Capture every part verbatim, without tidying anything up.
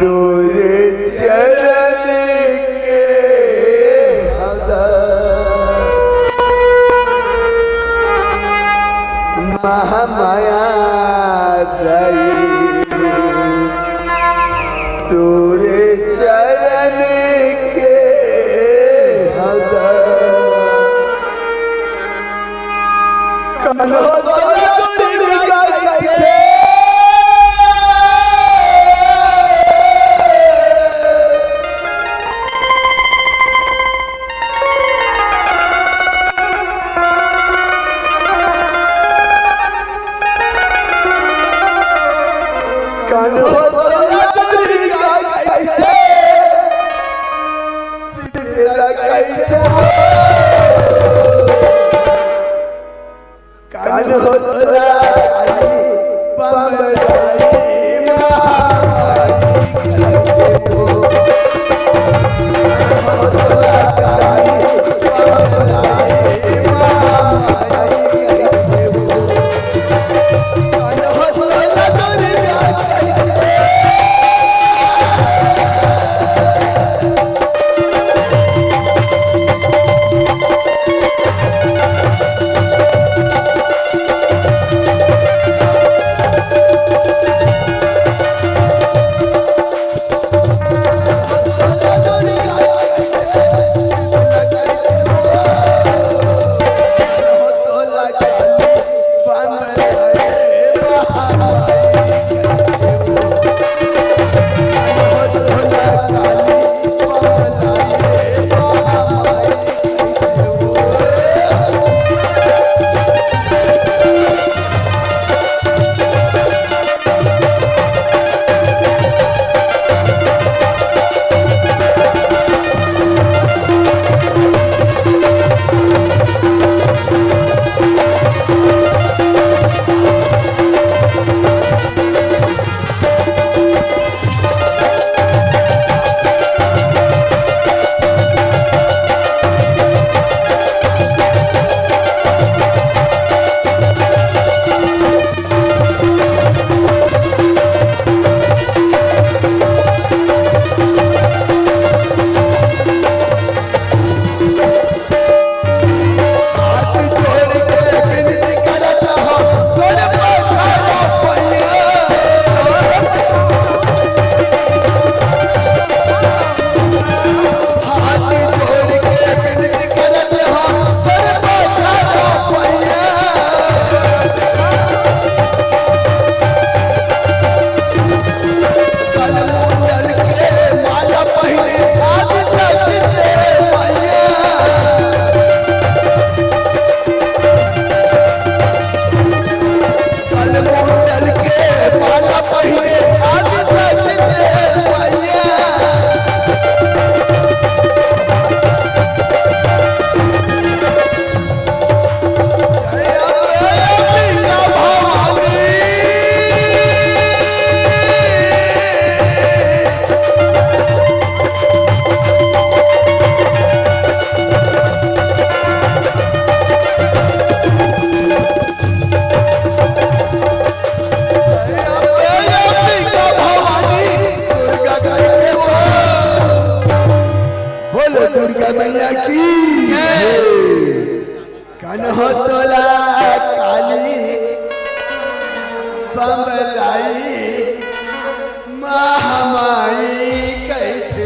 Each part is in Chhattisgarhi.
तोरे चरण के हवा महामाया जाई। तोरे चरण के हवा बोलो दुर्गा मैया की। कन हो तोला काली बम्बई महामाई कैसे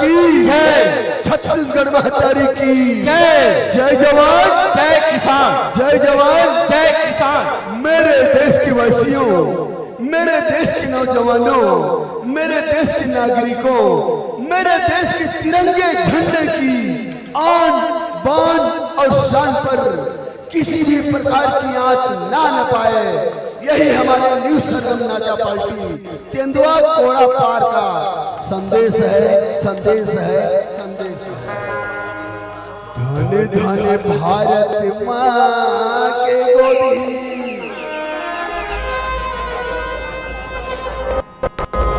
की जय। छत्तीसगढ़ महतारी की जय। जय जवान, जय किसान। जय जवान, जय किसान। मेरे देश के वासियों, मेरे देश के नौजवानों, मेरे देश के नागरिकों, मेरे देश के तिरंगे झंडे की आन, बान और शान पर किसी भी प्रकार की आँच ना न पाए, यही हमारे न्यू सरगम नाचा पार्टी तेंदुआ कोड़ा पार का संदेश है, संदेश है, संदेश है। धन धन भारत माँ के गोदी,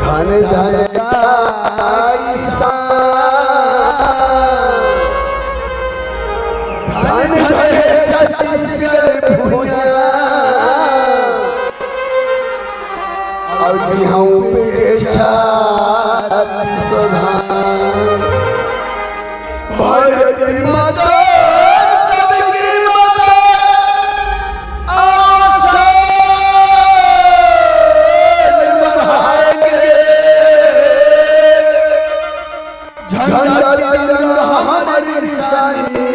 धन धन किसान, धन धन छत्तीसगढ़ भुइयां, अउ गेहूं पे छाती सुधार। भारत माता सबकी माता, आसान बढ़ाएंगे। झंडा तिरंगा हमारी निशानी,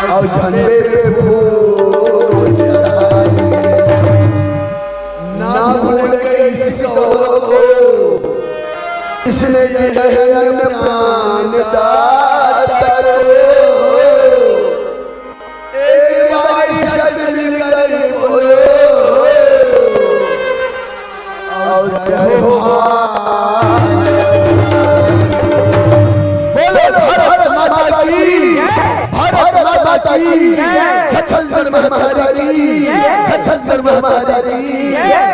और झंडे पे फूल चढ़ाएंगे। ना भूलेंगे इस गौरव को, इसने ये है प्राण दाता को। एक बार शब्द मिलकर बोलो, और जय हो भारत। बोलो भारत माता की, भारत माता की, छत्तीसगढ़ महतारी की, छत्तीसगढ़ महतारी की।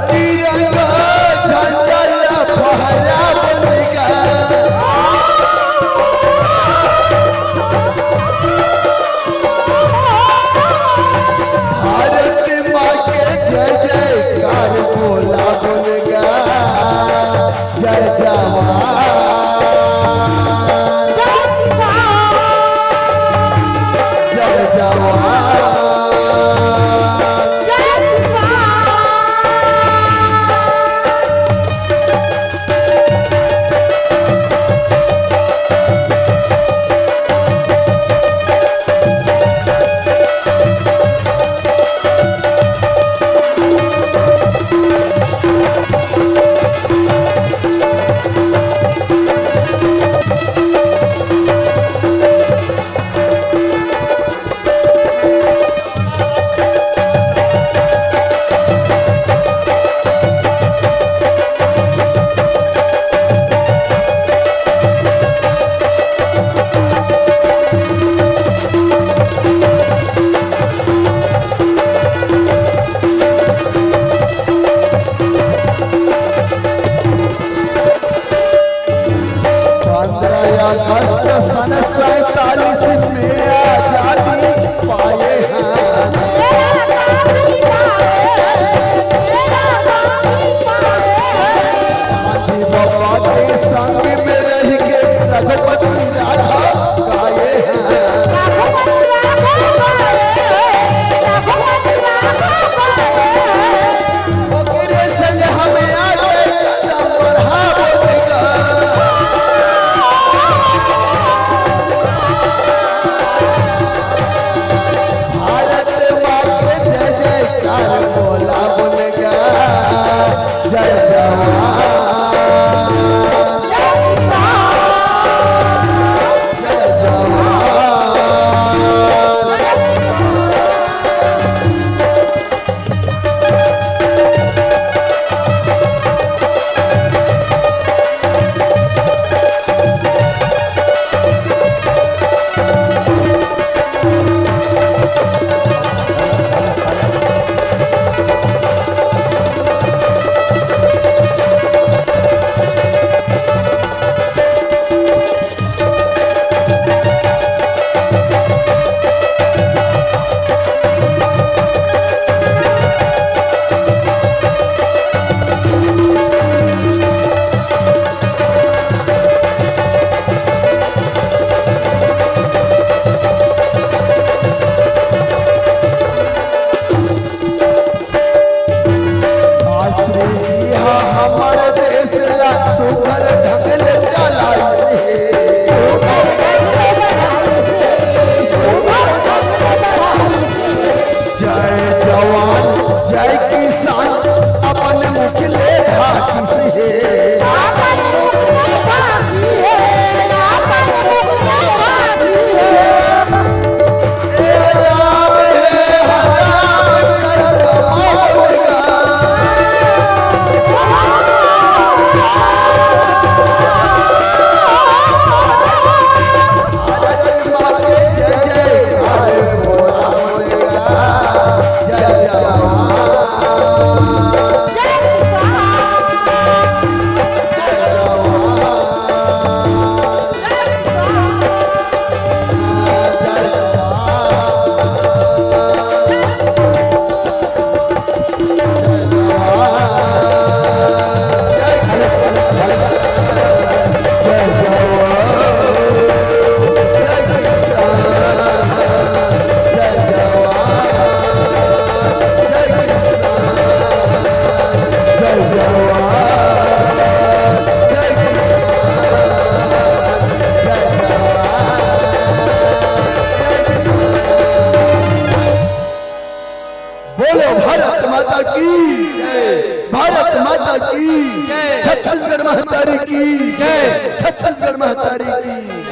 तिरंगा झंडा ला फहरावन का। भारत माँ के जय जयकार बोलावन का। जय जवान। जय किसान। जय जवान। जय किसान। महतारी की जय। छत्तीसगढ़ महतारी की।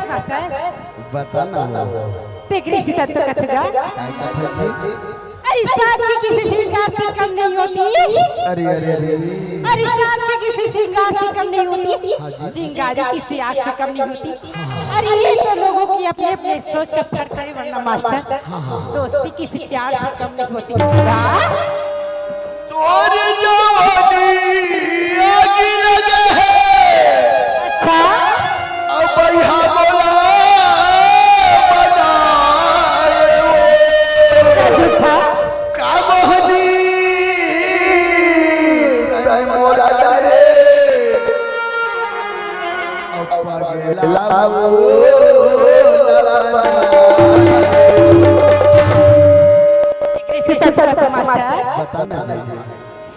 मास्टर, बता ना। तेकरी सीता तो कथगा। काय कथा जी? अरे, सास के किसी श्रृंगार से कम नहीं होती। अरे, अरे, अरे, अरे। अरे, सास के किसी श्रृंगार से कम नहीं होती। हाँ जी। चिंगारी किसी आग से कम नहीं होती। अरे, ये तो लोगों की अपनी अपनी सोच का फर्क है, वरना मास्टर, हाँ, हाँ, हाँ। दोस्ती किसी प्यार से कम नहीं होती। तोर जवानी आगी लगे है। अच्छा। अब यहाँ बोला बनाए हो। झूठा। का मोहनी तय मोरा रे। अब पगला वो ललना। मास्टर। बता ना।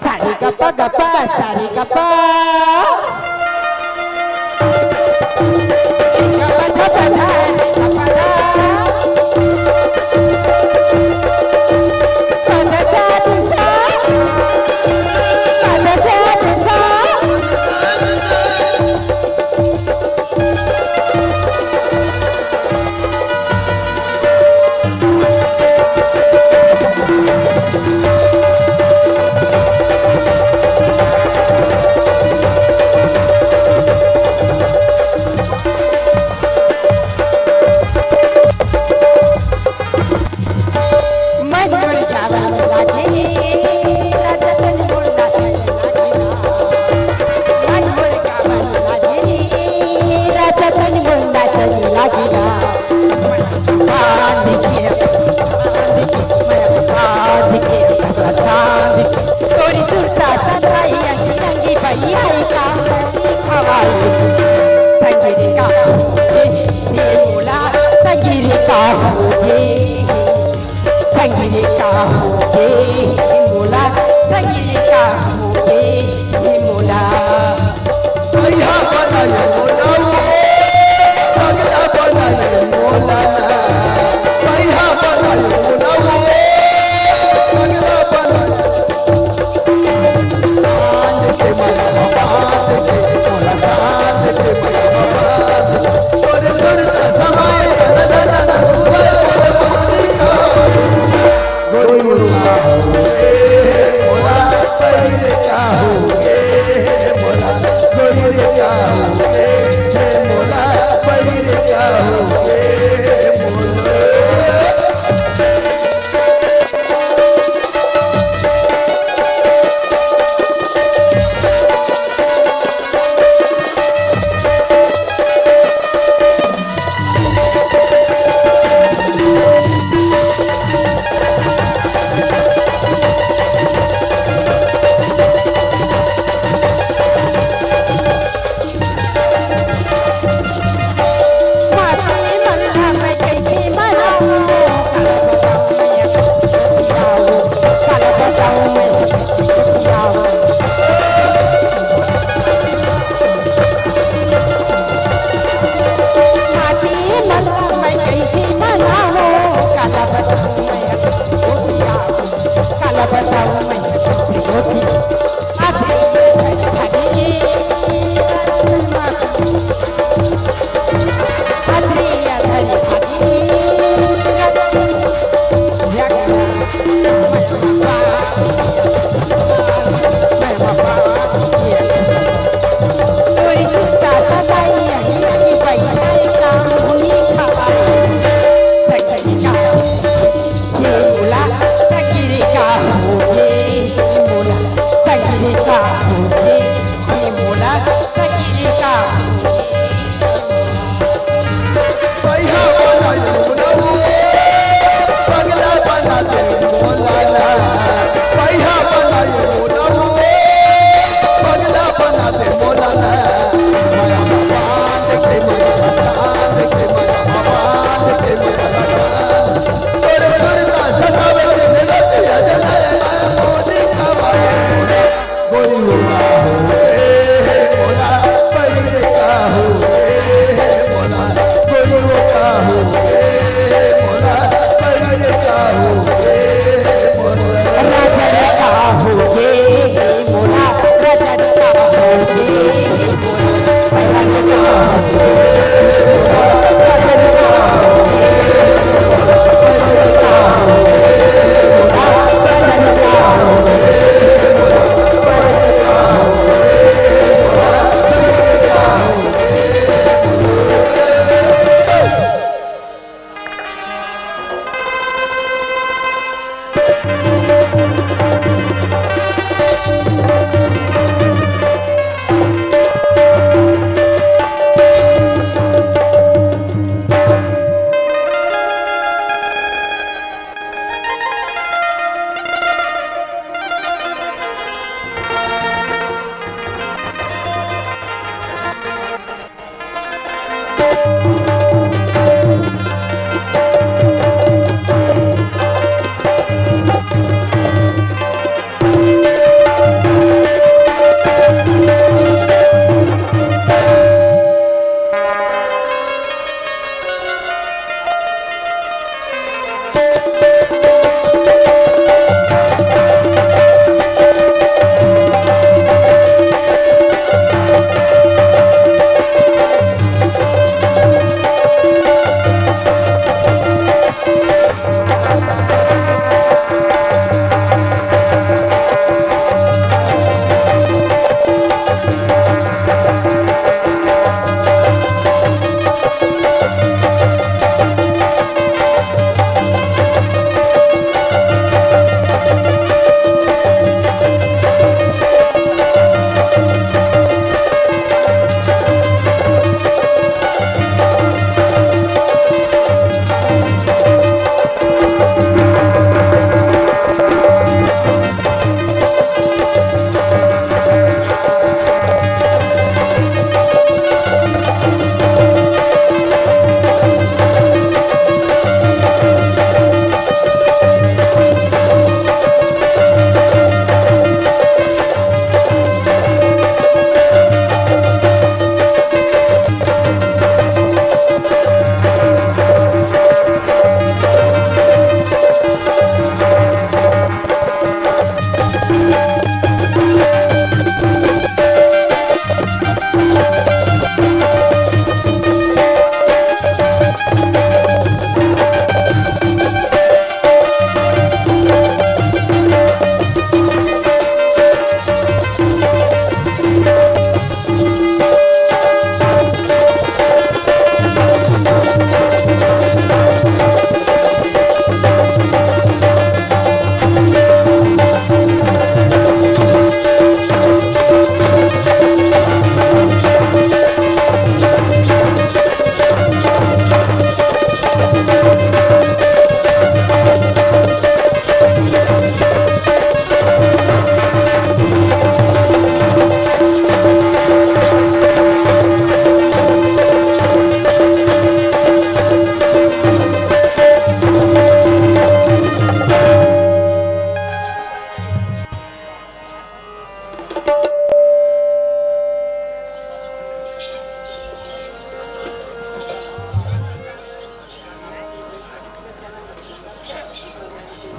सारे गप्पा गप्पा, सारे गप्पा।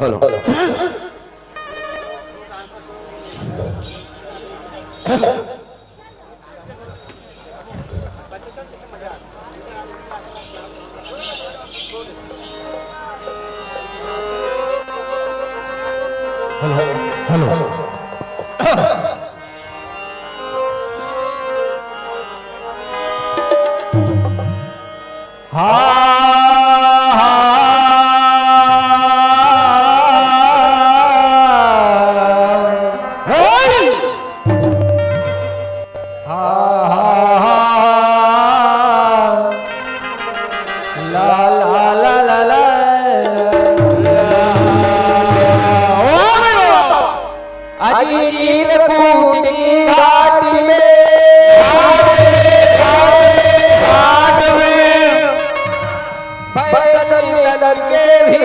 हेलो। Hello, hello. हाँ, हाँ, हाँ। हाँ, हाँ, हाँ, हाँ। ला, ला, ला, ला, ला। वाह, वाह, वाह। अजी चित्रकूट की घाट में, घाट में, घाट में। भय संतन के भी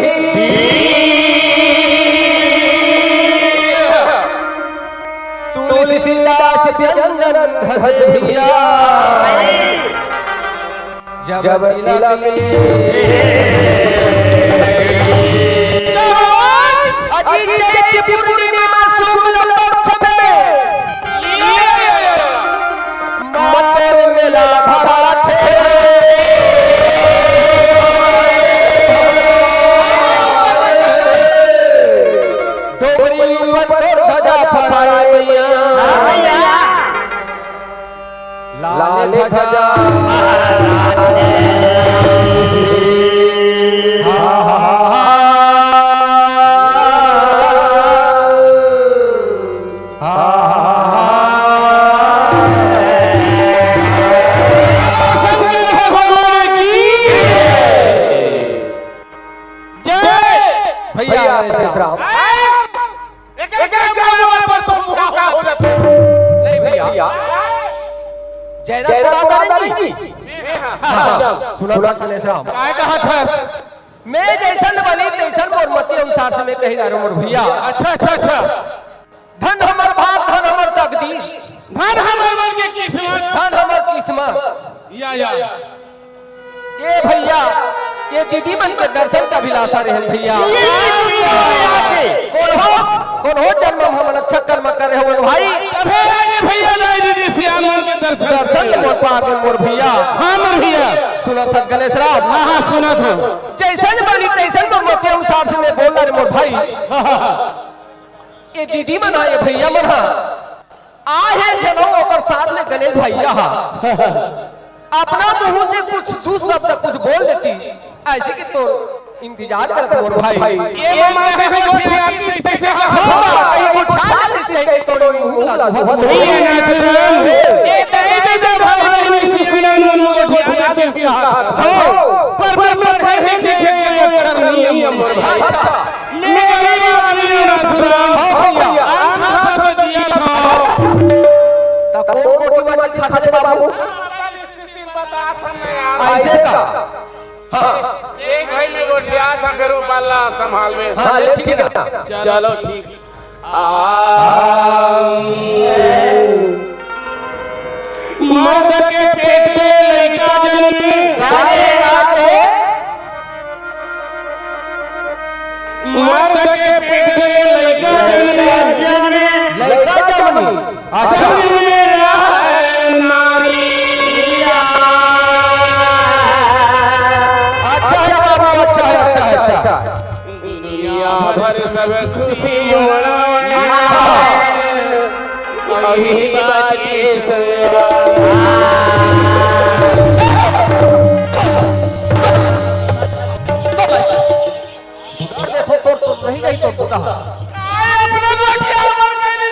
तुलसीदास चंदन घस भैया। जब तिलक ले अजी चैत पूर्णिमा शुक्ल पक्ष में मकर मेला भरा थे। डोकरी ऊपर तोर ध्वजा फहराए मैया। लाल ध्वजा। शंकर भगवान की जय। भैया, भैया, राम राम। एक, एक, एक बराबर पर तुम का हो जाते हो? नहीं भैया। जयराम जयराम को को आदर आदर नहीं। नहीं। हाँ, सुना था कलेश राम। काय कहा था? मैं जैसन बनी तैसन मोर मति अनुसार से मैं कही जा रहा हूँ मोर भैया। अच्छा, अच्छा, अच्छा। धन हमर भाग, धन हमर तकदीर। धन हमर मन के किस्मत। धन हमर किस्मत। या, या। ए भैया, ए दीदी मन के दर्शन के अभिलाषा रहन भैया। ये भी दुनिया में आके। कोनो, कोनो जन्म में हमन अच्छा कर्म करे होवन भाई। अबे आगे भैया, दाई दीदी सियान मन के दर्शन दर्शन करे। मोर पावे मोर भैया। हाँ मोर भैया। सुनत हस गणेश राम। हाँ, हाँ, सुनत हँव। जैसन बनी तैसन मोर मति अनुसार से मैं बोल रहे मोर भाई। हाँ, हाँ, हाँ। ए दीदी मन हा, ए भैया मन हा, आहे जनऊ ओकर साथ में गणेश भैया हा। अपना मुंह से कुछ दू शब्द कुछ बोल देती, ऐसे कि तो इंतजार करत मोर भाई। ये मन से गोठियाती जैसे कहा। हाँ, कहीं गोठिया देती कहीं तो मुंह ला दुहत मोर। ये नाथराम, ये तई दे भाई ने सिखना मन गोठिया देती कहा। हाँ। पर, पर, पर, पर, है कि, कि, कि, अच्छा नहीं है मोर भाई। अच्छा। मैं गरीब आदमी हूँ नाथूराम। हाँ भैया। आम खाता तो जिया था। त कौन कोटी माटी खाता रे बाबू? ऐसे का? हाँ। एक भाई में गोठिया था, फिर वो पाला संभाल में। हाँ, ले, ठीक है ना? चलो, ठीक। आम। मर्द के पेट ले लइका जनमे। का रे, का रे? मर्द के पेट ले लइका जनमे। लइका जनमे। अच्छा। जनमे रहे नारिया। अच्छा है बाबू, अच्छा है, अच्छा है, अच्छा। दुनिया भर सब खुशी मनावे। अभी बात ये सुन। देखो, तोर तो नहीं गई, तोर तो कहा।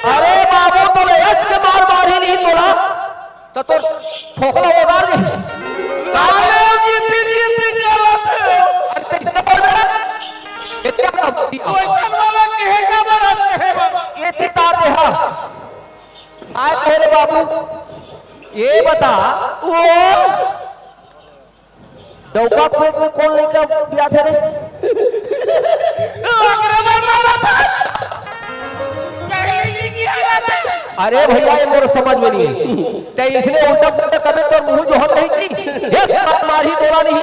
अरे बाबू, तो ले हंस के मार मारी नहीं तोला। त तोर फोकला उतार दे। काले गिट्टी गिट्टी करत हे। अरे, तो इसने बोल बेटा। ये क्या काम करती है? क्वेश्चन वाला कहे का मरत हे बाबा। ये ती तार दे, हाँ। आय कहे रे बाबू, ये बता, वो डौका पेट में कौन लइका पियाथे रे? ओकरे बर मारा था। पहले नहीं किया जाता। अरे भैया, ये मोर समझ में नहीं है। ते इसने उल्टा पुल्टा करे तो मुंह जो हम नहीं की। एक बात मारी तोला नहीं।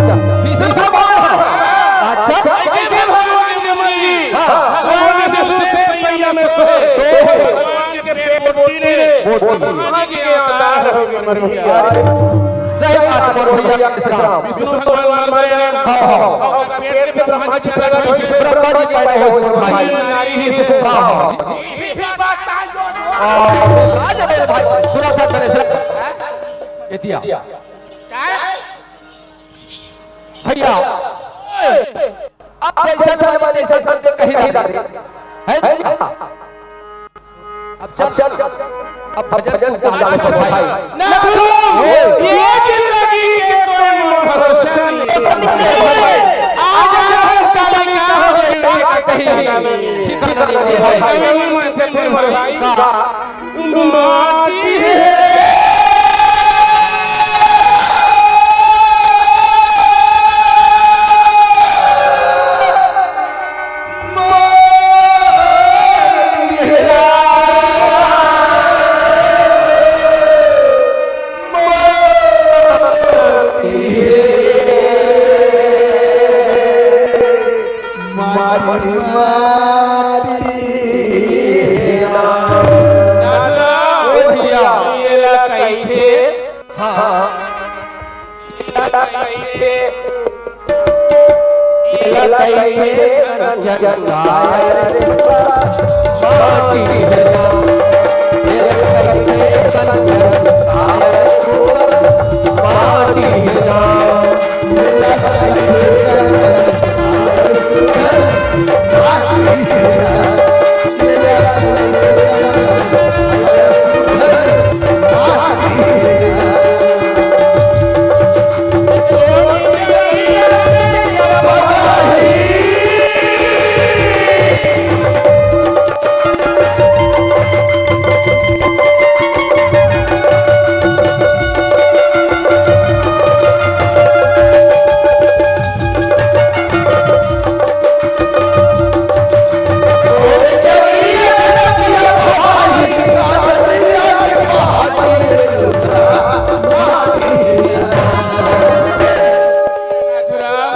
अच्छा, भीष्म भगवान ह। अच्छा। कैसे भगवान के मंदिर? हाँ। भगवान के दूसरे सैया में सोए। सोए। भगवान के पेट बोटी ले। बोटी ले। भगवान के अवतार हो गए मर गया। अरे, जय माता मोर भैया के श्री राम। विष्णु भगवान मर गया। हाँ, हाँ। और पेट में ब्रह्मा जी पैदा हुए। ब्रह्मा जी पैदा हुए मोर भाई। नारी ही से। हाँ, हाँ। इसी बात आज जो आ, राजा मेरे भाई, सुना था चले, सुना। एतिया। भैया, अब जैसा जमाना तैसा सब के कही दादे। है जी? अब चल, चल। अब भजन कुछ गा ले भाई। ना, ये जिंदगी के कोई मोर भरोसा नहीं है। आज हम कल का हो गए, कहीं नहीं। ठीक है, नहीं, नहीं, भाई। कहीं नहीं, नहीं, नहीं, भाई। का? माटी है। माटी, माटी। दादा, ओ भैया। एला कहिथे। हाँ। एला कहिथे। एला कहिथे कंचन काया रे माटी है ना। एला कहिथे कंचन काया रे माटी है ना।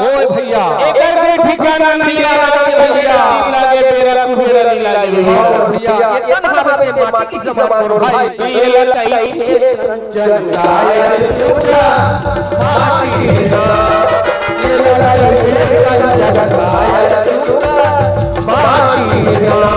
ओए भैया। एकर कोई ठिकाना नहीं लगा भैया। दिन लागे बेरा कुबेरा नहीं लागे भैया। भैया, ये तन हालत में माटी की समान मोर भाई। ये लड़ाई है कंचन काया रे तुका, माटी है ना। ये लड़ाई है कंचन काया रे तुका, माटी है ना।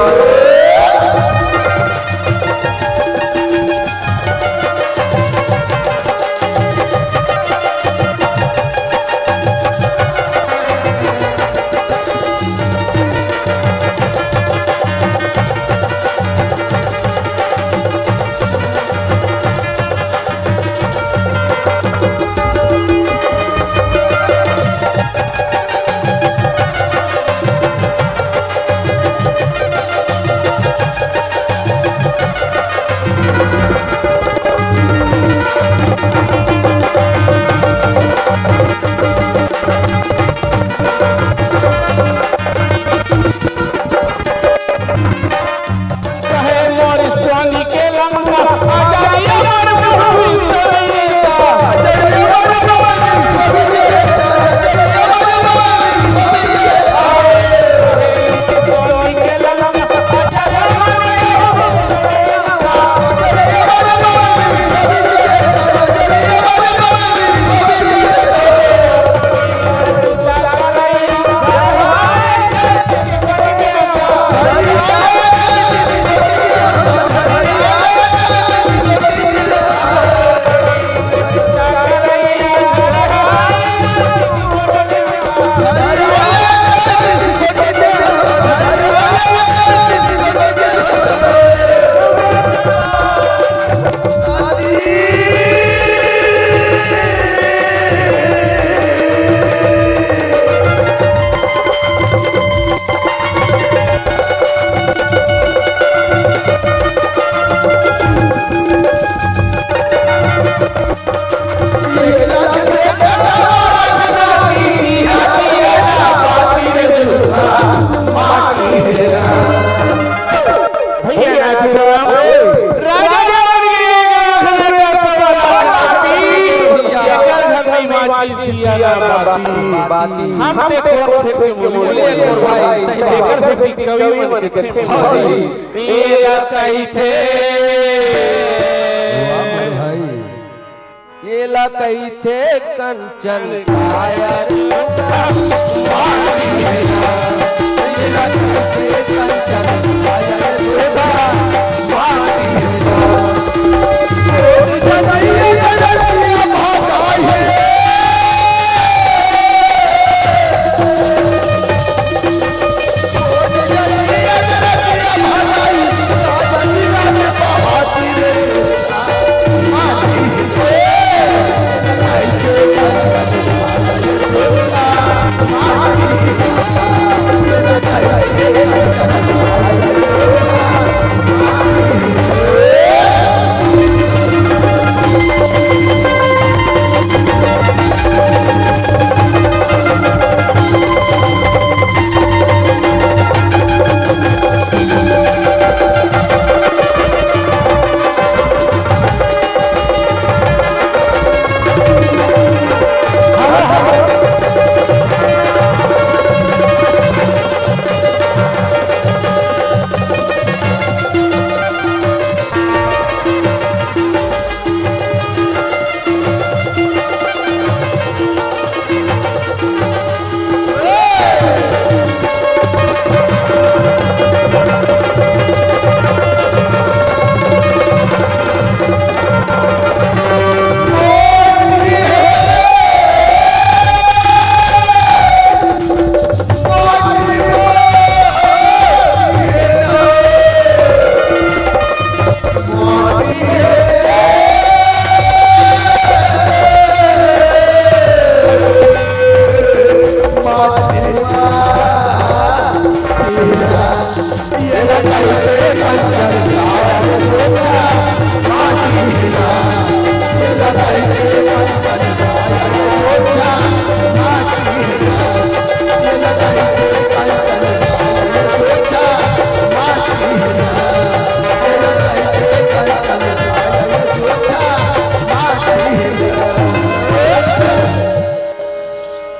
आज दिया ना बाती, हम ते कोन खेत के मूली, ए कोन भाई, सही बात। एकर से कि कवि मन के खेत। हाँ जी। एला कहिथे। वाह मोर भाई। एला कहिथे कंचन काया रे। एला कहिथे कंचन काया रे।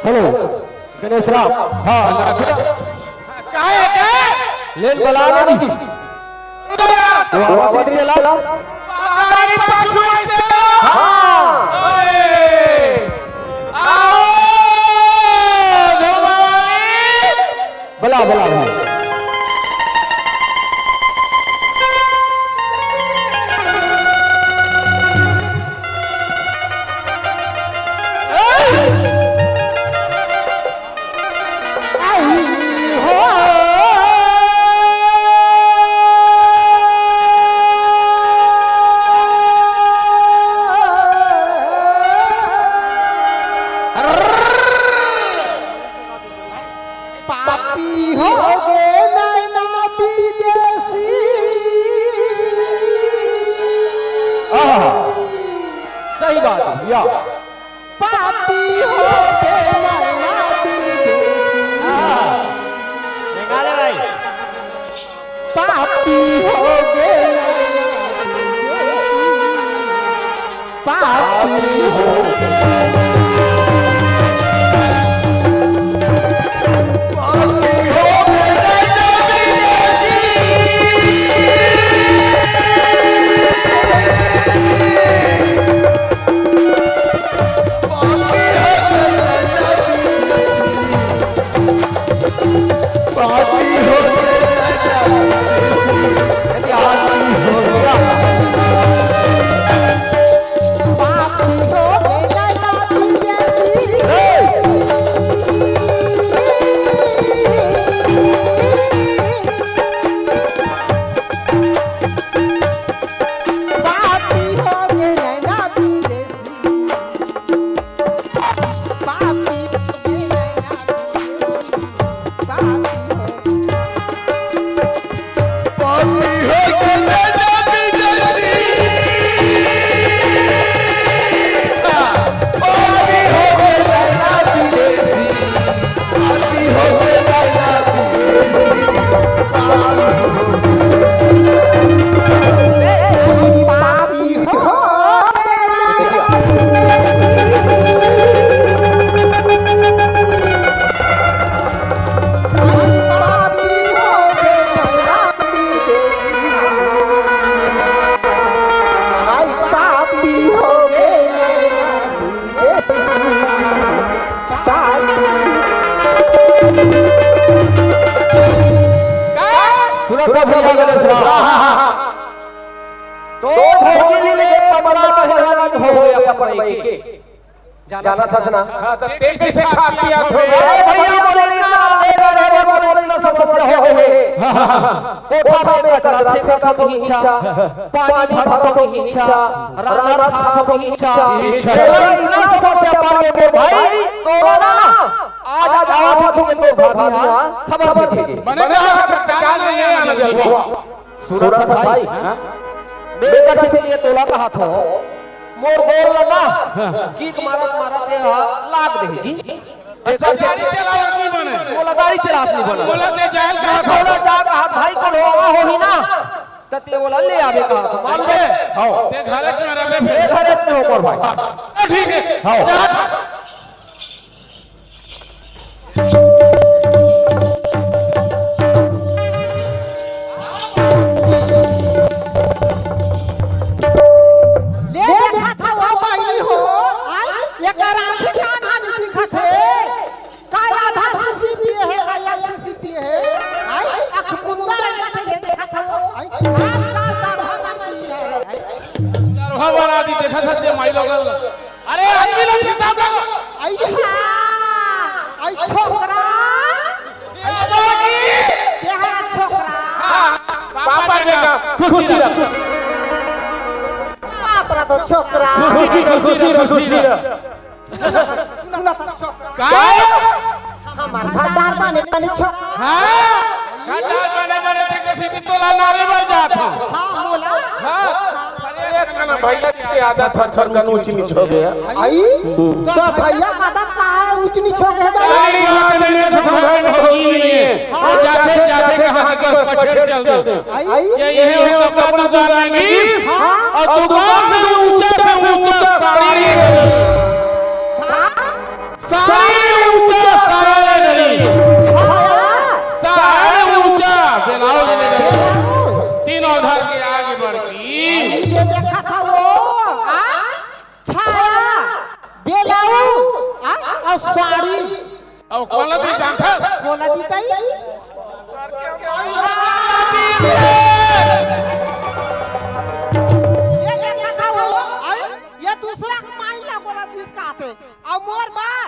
हेलो, गणेश राम। हाँ, काहे, काहे? लेन बला लो नी। वाह, वाह, वाह, तेला। अरे, पाछू से। हाँ। अरे, आओ, घुमावाली। बला, बला, बला। पापी हो गे नैना विदेशी। आहा, सही बात है, या। पापी हो गे नैना विदेशी। आहा, निकाले भाई। पापी हो गे, पापी हो गे। सुना भैया गणेश राम। तो भौजी ले पंद्रह महीना दिन हो गए अपन मायके। जाना था ना? हाँ, तो तेजी से खा पिया थोड़े। अरे भैया, बोले इतना, अरे, अरे, अरे, बोले इतना समस्या हो गई है। कोठा में कचरा फेंका था तो हिंचा, पानी भरा था तो हिंचा, राना था तो हिंचा। हिंचा। बोले इतना समस्या पड़ गई मेरे भाई, तो ना, आज, आज आओ तो तुम तो भाभी, हाँ, खबर भेजे। मैंने कहा, चाल ले आना जल्दी। सुना था भाई, हाँ? मैं कर से चलिए तोला कहा था, मोर गोल लगा, किक मारत मारत ये लाग दे जी। अच्छा, गाड़ी चलावत नहीं बने। मोला गाड़ी चलावत नहीं बने। मोला ले जाए कहा था। मोला जा कहा भाई को हो, हो ही ना। त ते मोला ले आवे कहा था, मान ले। हाँ। ते घरे के मेरा रे ए, घरे में हो मोर भाई। हाँ, ठीक है। हाँ। जा। ले देखा था वो बहिनी हो, आई, एकर आँखी कान हानि दिखत हे। का आधा शीशी पिए हे, का एक शीशी पिए हे, आई, अखमुंदा लगत हे, देखा था वो, आई, आजकल दरभंगा में पिए हे, आई। दरभंगा वाला आदि देखा था जे माई लोगन ला। अरे, आदमी लोग के साथ ला। आई, आई, छोकरा। ये आदमी। ये है छोकरा। हाँ, पापा जी का खुशी रख। बाप रे, तो छोकरा। खुशी, खुशी, खुशी रख। सुना, सुना, छोकरा। काय? हमार भंडार बने, बने छोकरा। हाँ, भंडार बने, बने ते किसी की तोला नारे बन जात हो। हाँ, बोला। हाँ। अरे, इतना भैया की आदत है, थर कन ऊंच नीच हो गया। आई? तो भैया, मदद का है, ऊंच नीच हो गया। अरे, बात नहीं है, तो भाई, भौजी नहीं है। हाँ। जाते, जाते कहाँ की कर पछेड़ चल दे। आई? ये, ये हो कपड़ा दुकान में गई, हाँ। और दुकान से ऊंचा से ऊंचा साड़ी ले गई। हाँ। साड़ी ले ऊंचा साया ले गई। छाया। साया ले ऊंचा ब्लाउज ले गई। ब्लाउज। तीनों धर के आगे बढ़ गई। ये देखा था वो, आ? छाया, ब्लाउज, आ? और साड़ी। अब कोला दी जानता? कोला दी ताई? ये देखा था वो, आ? ये दूसरा के माइन ला कोला दी इसका आते। अब मोर बार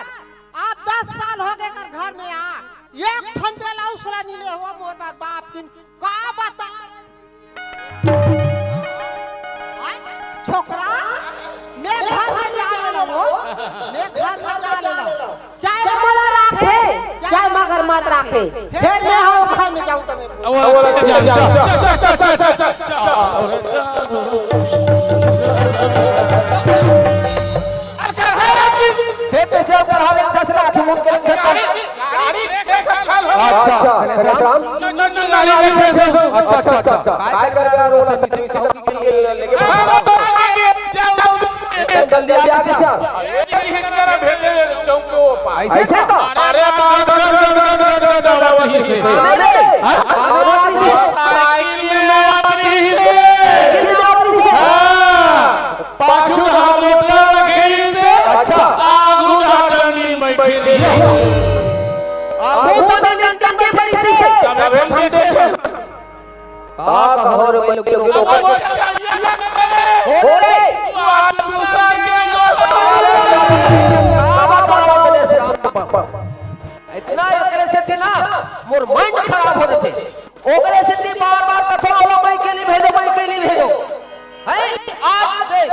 आज दस साल हो गए कर घर में आ, एक ठन ब्लाउज ला नी ले हो मोर बार बाप किन का बता। आय, छोकरा, मैं घर में जा ले लो, मैं घर में जा ले लो। चाहे मोला राखे, चाहे मगर मत राखे, फिर मैं आओ घर में जाऊँ तो मैं अब वो जा, जा, जा। हे कैसे ओकर हाल एक दस लाख मुंह के रखे कर। अच्छा, गणेश राम। अच्छा, अच्छा, अच्छा। काय कर रहा रो सर्विसिंग चौकी के लिए लेके जल्दी आ जा। ऐसे तो। अरे, अरे, साइकिल में आती है। हाँ। पाछू हाथ लोटा रखे से, अच्छा। आगू हाथ डंडी में बैठे से। आगू हाथ डंडी में बैठे से। तबे हम देखे। का कहो रे, मैं लोग के लोग को। हो रे। का बात हो रहा है? इतना एकरे से ना, मोर mind खराब हो जाते। ओकरे सेती बार-बार कथो, "ओला मायके नी भेजो, मायके नी भेजो।" हैं? आज देख,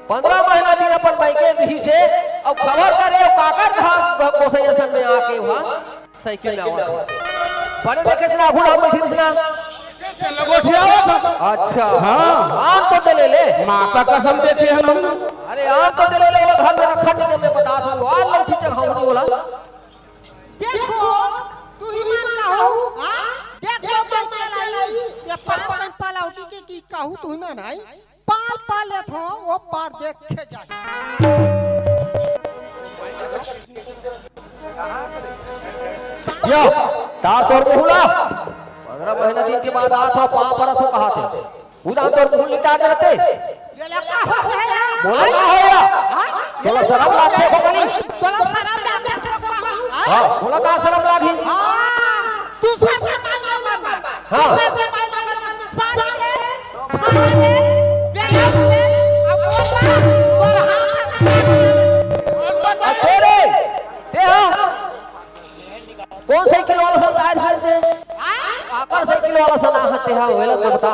पंद्रह महीना दिन अपन मायके रही से, अब खबर करे, काकर धाम गोसैया संग में आके वहाँ साइकिल में आवत हे। बड़े देखे से ना, आघू ना बैठी से ना। अच्छा। हाँ। आम तो दे ले ले। माता कसम देते हैं हम। अरे आम तो दे ले ले, वो घर में रखा नहीं, मैं बता दूँ, और लौकी चढ़ाऊँ नहीं बोला। देखो, तुही मन कहू, हाँ? देखो, मैं के लाई, ये पाल पाल पालौटी के की कहू, तुही मन आई? पाल पाल लेत हो, वो पार देखे जाए। यो, तार तोर मुहला। पंद्रह महीना दिन के बाद आता, पाँव परत हो कहा थे। उदा तोर मुंह लिटा देते। ये लड़का हो गया। बोला का हो गया? हाँ? बोला शरम लागथे हो कनी? बोला शरम लागथे हो कनी? हाँ, बोला का शरम लागी? हाँ, तू से से मांगो बाबा। हाँ। तू से से अरे, ते हा? कौन साइकिल वाला सन आय रे से? काकर साइकिल वाला सन आय रे से, हा, ओला तो बता।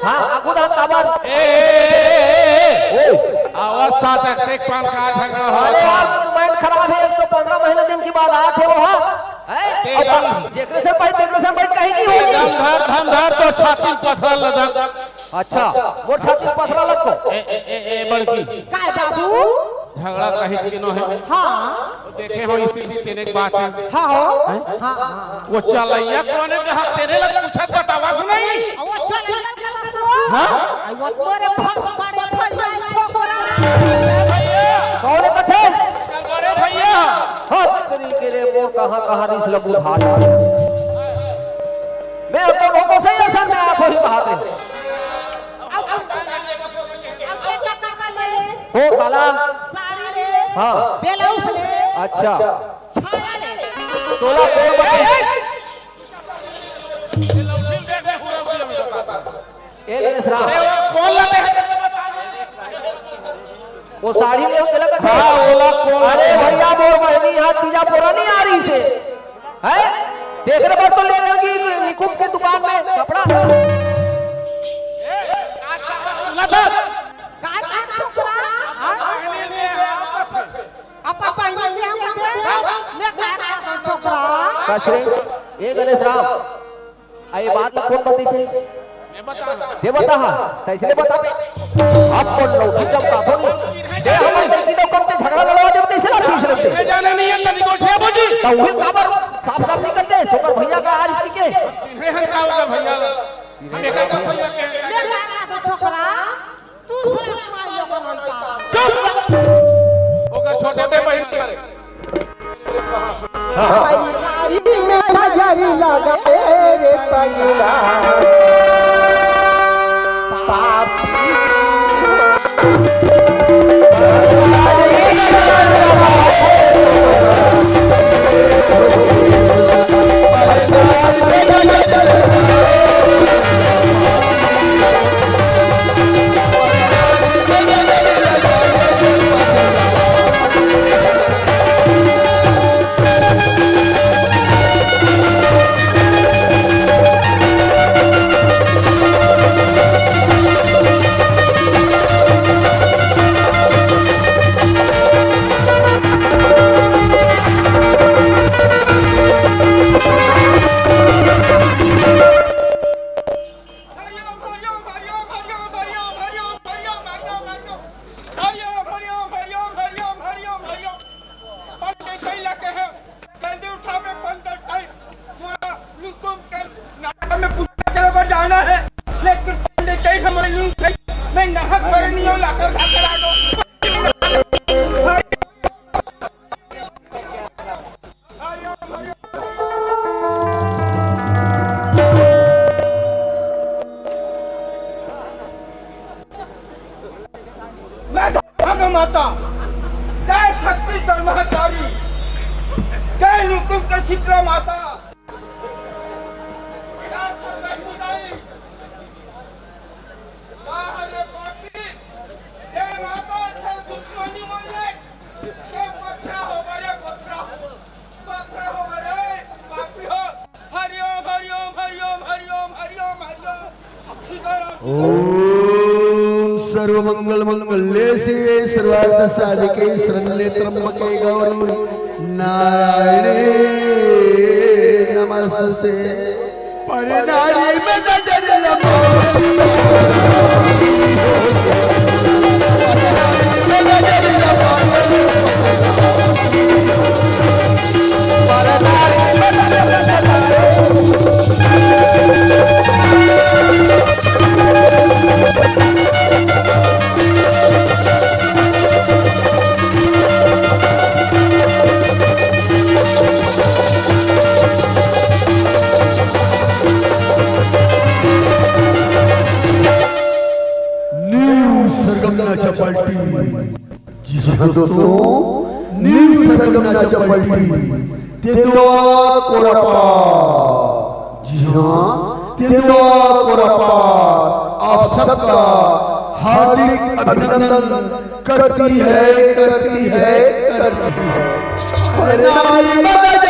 हाँ, आगू दा काबर? ए, ए, ए, ए, ए। ओ। अवस्था तक देख पान का झगड़ा हो। अरे यार, माइंड खराब है, एक तो पंद्रह महीना दिन की बात आत हे वो, हाँ? हैं? अब जेकरे से भाई, तेकरे से भाई कहीं नहीं होगी। दम धर, दम धर, तो छाती पथरा लदक। अच्छा, मोर छाती पथरा लदक। ए, ए, ए, ए, बड़की। काय बाबू? झगड़ा कहीं चीज नो है। हाँ। देखे हो इसी, इसी तेरे के बात में। हाँ हो। हैं? हाँ, हाँ। वो चलैया कोने के हाथ तेरे लग पूछत बतावस नहीं। वो चलैया के बस। हाँ? वो तोरे भर बड़े भैया छोकरा। कौन कथे? बड़े भैया। हाँ, तेरी के रे वो कहाँ, कहाँ रिस लगू भाग। मैं अपन होको सही असर में आप ही बात है। अब, अब, अब क्या, क्या, क्या, क्या ले? हो, काला। साड़ी ले। हाँ। ब्लाउज ले। अच्छा। छाया ले। तोला कौन बता-, ए, ले, सरा। ए, वो कौन लाते हैं? वो साड़ी ले, वो चला करते हैं। हाँ, ओला कौन अरे लाते हैं? भैया, मोर बहिनी यहाँ तीजा पोरा नहीं आ रही से। हैं? तेकरे बर तो ले रहे हो कि निकुम के दुकान में कपड़ा। का, का, का, छोकरा? हाँ? अपन पहले ले आते थे। मैं का, का, का, छोकरा? कचरे, ए गणेश राम, आ ये बात ला कौन बताइस हे? देवता हा, तैसने बता बे। आप कौन लोग की जब का बोली? दे हमर लड़की लोग कब से झगड़ा लड़वा देते, इसे ना पीछे रखते। ये जाने नहीं है, तभी को ठिया बोली। तो वही काबर साफ साफ नहीं करते, सोकर भैया का आज इसी के। चिन्हे हैं का होगा भैया? हम एक एक भैया के हैं। ले जा रहा था छोकरा। तू सुन माई लोगन होई का। चुप! ओकर छोटे बहिन करे। में नजर लगे रे पगला। पापी। हरिओम, हरिओम, हरिओम। पंडित जी लगे हैं, जल्दी उठा, मैं पंद्रह टाइम मोला लुकुम कर नाका में पूजा करे बर जाना है, लेकिन पंडित जी हमारे लूट गई, मैं नहक पर नहीं हूँ, लाकर भाग करा दो। मैं भागा माता, जय छत्तीसगढ़ महाकाली, जय लुकुम के शीतला माता। जय सब बहिनी दाई। बाहर रे पापी, जय माता, अच्छा दुश्मनी मन ले, जय पथरा हो, बड़े पथरा हो। पथरा हो रे, पापी हो। हरि ओम, हरि ओम, हरि ओम, हरि ओम, हरि ओम, हरि ओम। सीताराम। ओम सर्वमंगल मंगल्ये शिवे सर्वार्थ साधिके शरण्ये त्र्यंबके गौरी नारायणे नमस्ते। न्यू सरगम नाचा पार्टी। जी हाँ दोस्तों, न्यू सरगम नाचा पार्टी, तेंदुआ कोरापा। जी हाँ, तेंदुआ कोरापा। आप सबका हार्दिक अभिनंदन करती है, करती है, करती है। अरे नारी मदद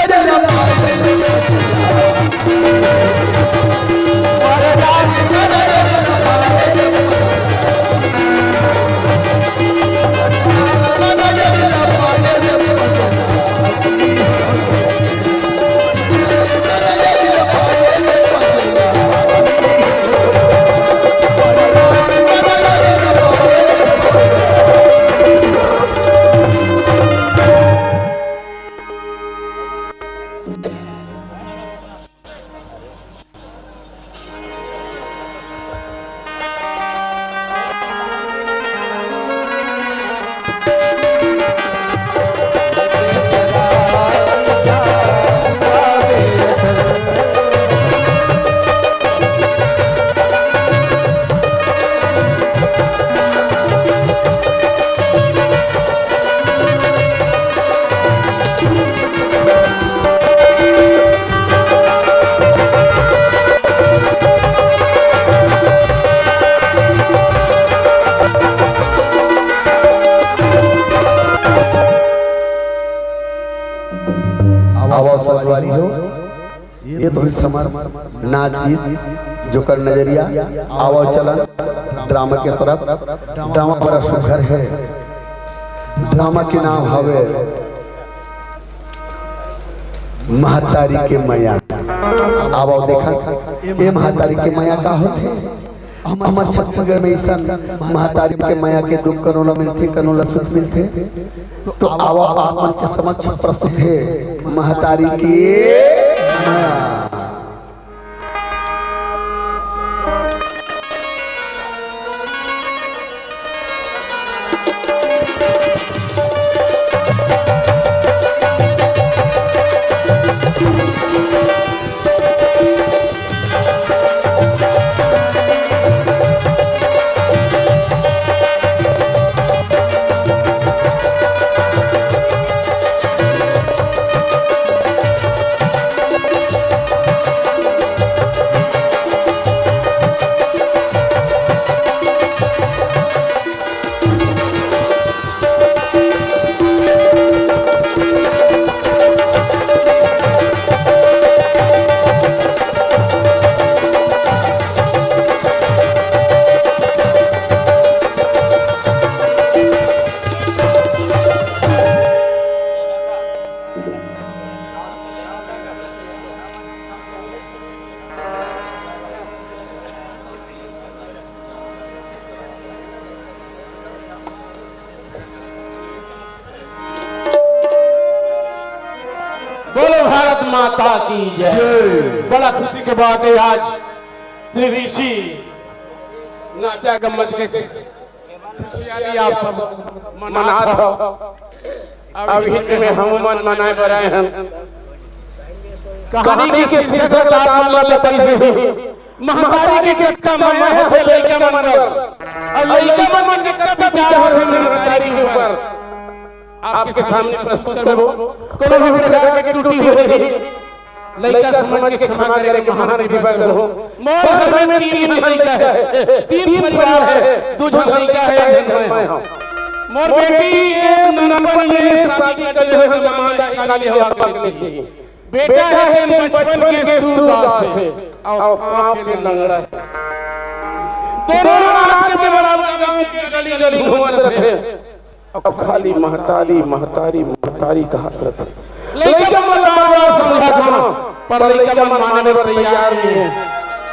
आवाज संगवारी हो, ये तो समर नाच गीत जोकर नजरिया। आवा चलन ड्रामा के तरफ। ड्रामा बड़ा सुघर है। ड्रामा के नाम हवे महतारी के मया। आवा देखा, ए महतारी के मया का होथे? हमर छत्तीसगढ़ में अइसन महतारी के मया के दुख कनो ला मिलथे, कनो ला सुख मिलथे। तो आवा आप मन के समक्ष प्रस्तुत हे महतारी के मया। बोलो भारत माता की जय। जय। बड़ा खुशी के बात है, आज त्रिदिशी नाचा गम्मत के खुशियारी आप सब मनात हो। अब हित में हम मन मनाए बर आए हन। कहानी के शीर्षक आप मन ला बताइस हे। महतारी के कतका मया होथे लइका मन बर, अउ लइका मन के कतका विचार होथे महतारी के ऊपर, आपके सामने प्रस्तुत करबो। कोनो भी प्रकार के त्रुटि हो रही, लइका समझ के क्षमा करे के महान कृपा करहु। मोर घर में तीन झन लइका हे, तीन परिवार हे, दू झन लइका हे, एक झन मैं हूँ। मोर बेटी के ननपन में शादी कर दे हो, जमाना निकाल दे हो, आपके बेटी। बेटा हे तेन बचपन के सूरदास हे, अउ पाँव के लंगड़ा हे। दोनों आज के बराबर गाँव के गली गली घूमत रथे, अउ खाली महतारी, महतारी, महतारी कहत रथे। लइका मन बार बार समझात हन, पर लइका मन माने बर तैयार नइ हे।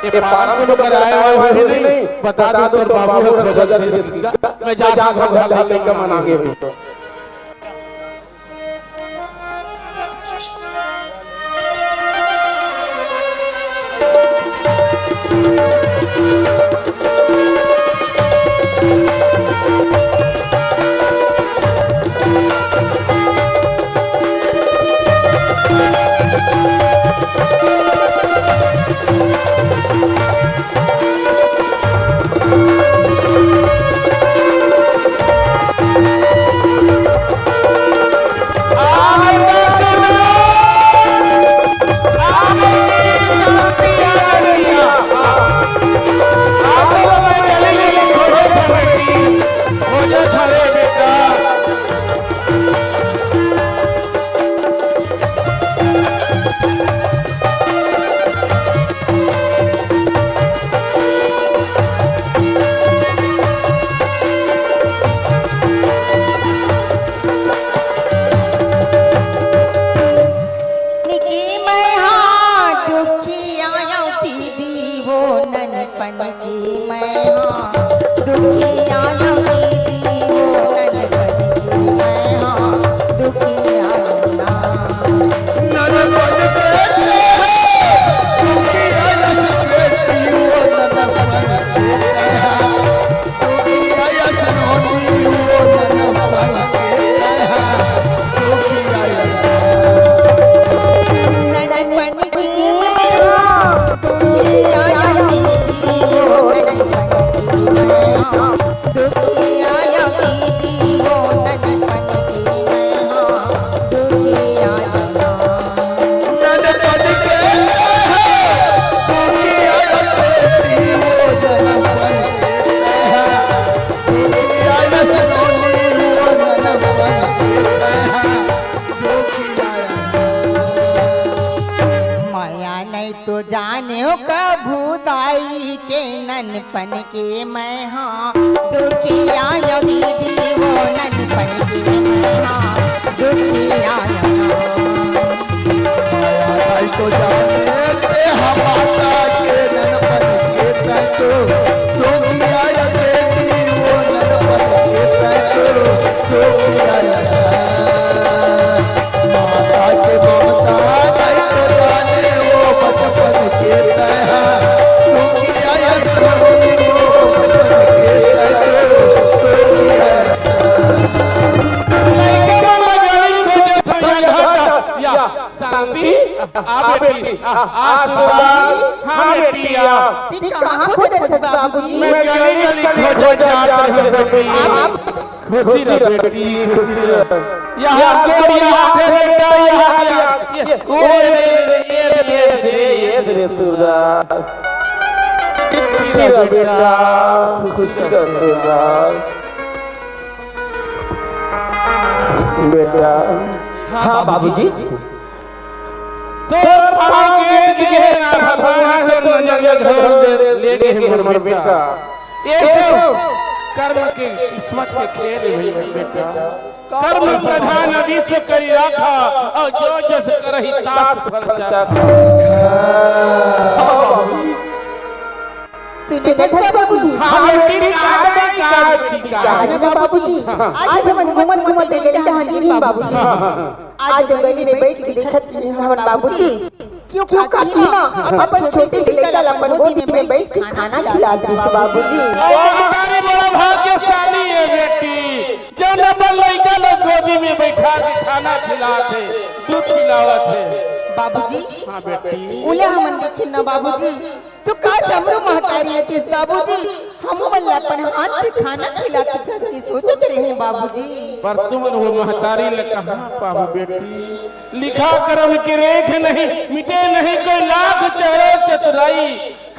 ये पारम को कराए हुए भी नहीं, बता दो तोर बाबू हे खोजत हे। मैं जात हूँ घर, लइका मन आगे भी। न्यू कभू दाई के ननपन के मैं हाँ दुखिया यो दीदी, वो ननपन के मैं हाँ दुखिया यो। तो जाने से हमारा के ननपन के तैं तो दुखिया यो दीदी, वो ननपन के तैं तो दुखिया यो। माता के ममता नहीं तो जाने वो बचपन के तैं हा। दुखिया या सलोनी वो बचपन के तैं तो दुखिया। लइका मन ला गली खोजे समझा घाटा। या, शांति, आ बेटी, आ, आ सुधा, हाँ बेटी, आ। ती कहाँ खोजे थे बाबूजी? मैं गली गली खोजे जात रहे बेटी। आप खुशी रह बेटी, खुशी रह। यहाँ गोड़, यहाँ थे बेटा, यहाँ, यहाँ, ये, ओ, ये दे, ये दे, ये दे, ये दे, ये दे, सुधा। खुशी रह बेटा, खुशी रह सुधा। बेटा। हाँ बाबूजी। तोर पाँव के दिए ना भगवान, तोर नजर में घर ले, ले गए हमर बेटा। ये सब कर्म के, किस्मत के खेल है भैया बेटा। कर्म प्रधान विश्व करी राखा, और जो जस करही तास फल चाखा। सुने दस बाबूजी। हाँ बेटी, का बेटी, का बेटी, का? अरे बाबूजी, आज हमन घूमत घूमत ले लेली कहानी बाबूजी। आज गली में बैठ के देखत रही हमन बाबूजी। क्यों काकी ना अपन छोटे से लइका ला अपन गोदी में बैठ के खाना खिला दिस बाबूजी। ओ महतारी, बड़ा भाग्यशाली है बेटी, जौन अपन लइका ला गोदी में बैठा के खाना खिलात हे, दूध पिलावत हे। बाबूजी, हाँ बेटी। उले हमन देखे ना बाबूजी, तो काश हमरो महतारी रहतिस बाबूजी, हमू मन ला अपन हाथ से खाना खिलातिस, सोचत रहे बाबूजी। पर तुमन वो महतारी ला कहाँ पाहू बेटी? लिखा करम के रेख नहीं, मिटे नहीं कोई लाख चढ़े चतुराई,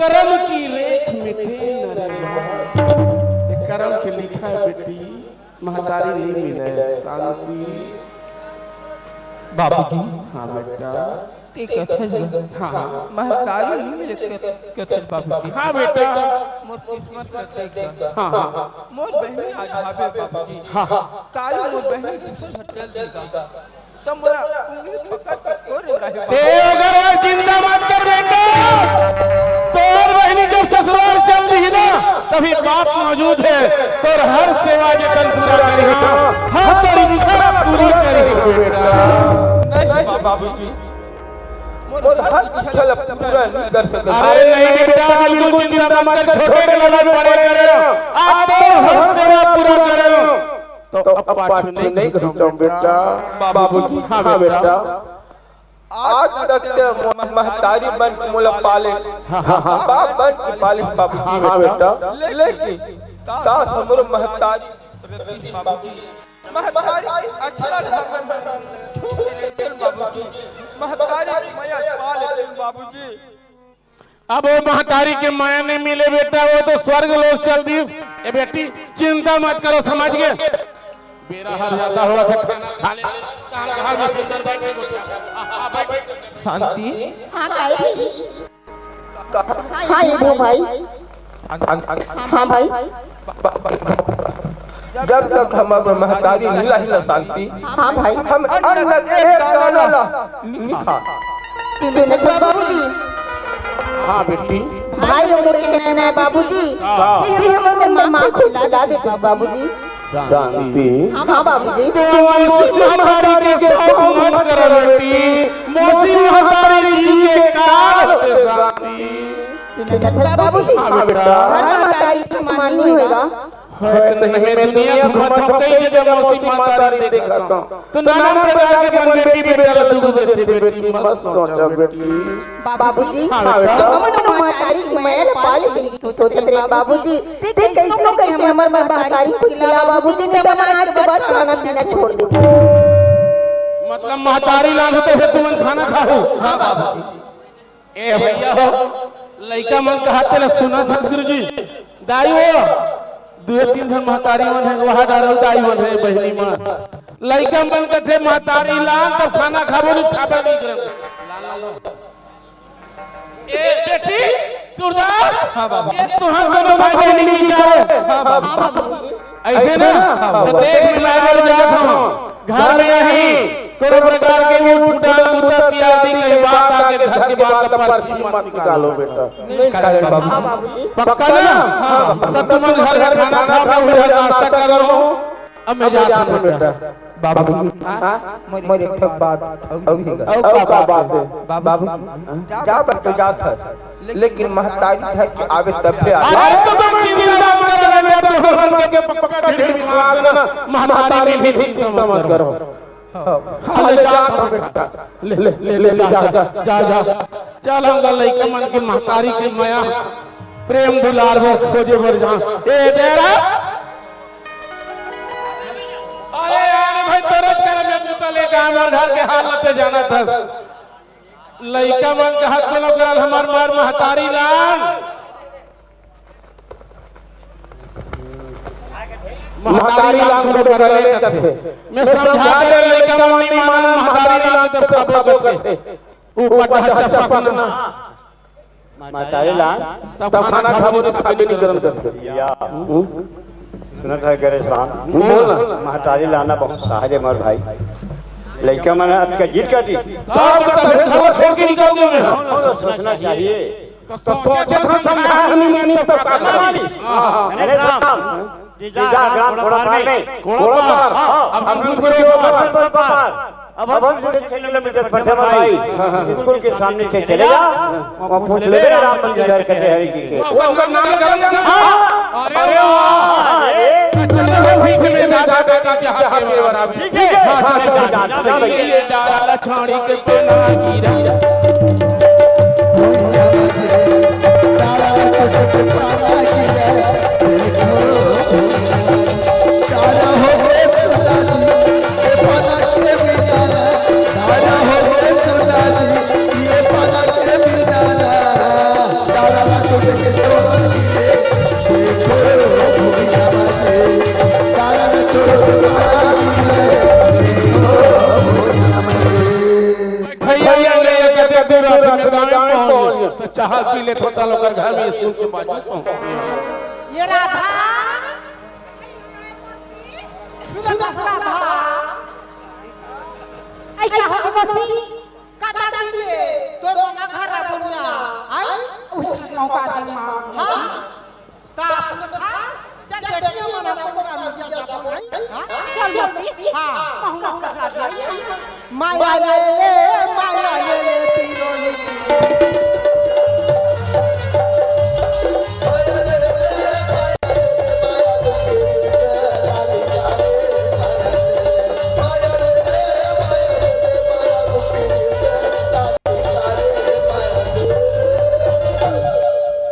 करम की रेख मिटे न रे भाई। ये करम के लिखा है बेटी, महतारी नहीं मिले, शांति। बाबूजी। हाँ बेटा। ते कथे हाँ, हाँ। महतारी नहीं मिले कथे बाबूजी। हाँ बेटा। मोर किस्मत ल देख। हाँ, हाँ। मोर बहिनी आज भावे बाबूजी। हाँ, हाँ। काली मोर बहिनी दूसर घर चल देगा। तो मोला उंगली पकड़ के तोर लाही ते अगर चिंता मत कर बेटा, तोर बहिनी जब ससुराल चल रही ना, तभी बाप मौजूद है, तोर हर सेवा जतन पूरा करिहा, हर तोर इच्छा पूरी करिहा बेटा। नहीं बाबूजी, मोर हर इच्छा ला पूरा नहीं कर सकत। अरे नहीं बेटा, बिल्कुल चिंता मत कर, छोटे के लगे बड़े करे, आप तोर हर सेवा पूरा करे। तो अब पाछू नहीं घुसों बेटा। बाबूजी, हाँ बेटा। आज तक ते मो-, महतारी बन के मोला पाले, हाँ, हाँ, हाँ। बाप बन के पाले बाबूजी। हाँ बेटा। लेकिन काश हमरो महतारी, महतारी अच्छा लगन छू के लेते बाबूजी। महतारी मया पाले बाबूजी। अब वो महतारी के मया नहीं मिले बेटा, वो तो स्वर्ग लोक चल दिस। ए बेटी, चिंता मत करो, समझ गए? बेरा हर जाता हुआ था, खाना खा ले। काम घर में सुंदर बैठ के गोठिया। आ, आ, बैठ। शांति। हाँ, काकी। हाँ, ये दो भाई। हाँ, भाई। जब तक हमर महतारी हिला हिला शांति, हाँ भाई। हम अन्न के एक दाना ला नहीं खा। सुने बाबूजी। हाँ बेटी। भाई लोग के कहना है बाबूजी, हाँ। कि हमर माँ को खिला दे बाबूजी। शांति। हाँ बाबूजी। तो मौसी महतारी के शौक मत करो बेटी, मौसी महतारी जी के काल होते शांति। सुने बाबूजी। हाँ बेटा। हर महतारी के समान नहीं होएगा। है तो नहीं, मैं दुनिया घूमत हूँ, कई जगह मौसी महतारी देखत हूँ। तो नाना प्रकार के मन बेटी बेटा ला दुख देथे बेटी, मत सोचा बेटी। बाबूजी, हाँ बेटा। हमन महतारी के मया ला पाले बिन सोचत रहे बाबूजी। ते कैसनो करके हमर महतारी को खिला बाबूजी, नहीं तो हमन आज के बाद खाना पीना छोड़ देबो। मतलब महतारी लान हो तो फिर तुमन खाना खाहू? हाँ बाबूजी। ए भैया हो, लइका मन कहाथे ला सुनत हस गुरुजी। दाई हो, दुए तीन झन महतारी मन हे, वहा डारो दाई मन हे, बहिनी मन। लइका मन कथे महतारी लान तब खाना खाबो, नहीं खाबो नहीं करम। ए, बेटी, सूरदास, हाँ, बाबू। ये तुहर दोनों भाई बहिनी के विचार हे। हाँ, बाबू। अइसे ना, हाँ, तो बाबू। देख मिलाय बर जात हंव। घर में अहीं कोनो प्रकार के उटपुटांग बुता तियार नइ, कहीं बात आके घर के बात ला परछी मत निकालो बेटा। नइ निकाले बाबू। पक्का ना? हाँ, बाबू। त तुमन घर में खाना खा के उधर नाश्ता कर लो। अब मैं जात हंव बेटा। बाबू, हाँ? मोर एक ठो बात अउ हे। अउ का बात हे? बाबू, जा बस तो जात हस, लेकिन महतारी धर के आबे तभे आ। अरे तो तुम चिंता मत करो बेटा, तुमन के पक्का ढीठ विश्वास हे ना, महतारी मिलही, चिंता मत करो। हाँ, ले जात हंव बेटा, ले, ले, ले, ले, जा, जा, जा, जा। चल, हम लइका मन के महतारी के मया, प्रेम दुलार बर खोजे बर जान। ए, डेरा। अरे यार, भाई, तरस कर मैं जूता लेके आए, मोर घर के हालत जानत हस। लइका मन के हाथ चलो करल, हमर मार महतारी लान। महतारी लान करो करले कथे। मैं समझा दे रे लइका मन नइ मानन, महतारी लान तो खाबो करथे। ऊपर चप्पा ना। महतारी लान। तब खाना खाबो तो खाबे नइ करन करथे। या। हम्म? सुनत हे गणेश राम। बोल ना। महतारी लाना बहुत सहज हे मोर भाई। लइका मन अतका जिद करही। तब तो फिर घर छोड़ के निकल गए मैं। सोचना चाहिए। तो सोचे थे हम समझा नहीं, नहीं, नहीं, तो करना नहीं। हाँ, हाँ। गणेश राम। जीजा, ग्राम घोड़ा पार नहीं। घोड़ा पार। हाँ, अब हम तुमको एक बार। अब हम पूरे छह किलोमीटर पटवाई स्कूल के सामने से चले जा, वहाँ पूछ ले राम मंदिर है कचहरी की के। वो ओकर नाम लगा दिया ना? हाँ। अरे वाह। अरे। चलो, ठीक है, जा, जा, जा, जा, जा, जा, जा, जा, ठीक है। हाँ, जा, जा, जा, जा, जा, जा, ये डाला छाड़ी के पना गिरा। भैया, ये ले, ये कहते दूर रात में गाँव में पहुँच गए, तो चाह पी ले, थोड़ा लोग घर में स्कूल के बाजू पहुँच गए। ये राधा, सुन राधा, ऐसा हो गया मौसी, कदा दिन दिए, तोर मौका घर आ दुनिया, आई? उस मौका दिन माँ। हाँ। ता सुन था, चल बेटियों मना को ना रुकिया जाओ, आई? हाँ? चल मौसी, हाँ। कहूँ उसका साथ आई। माया ले ले, माया ले ले, पीरो ले ले।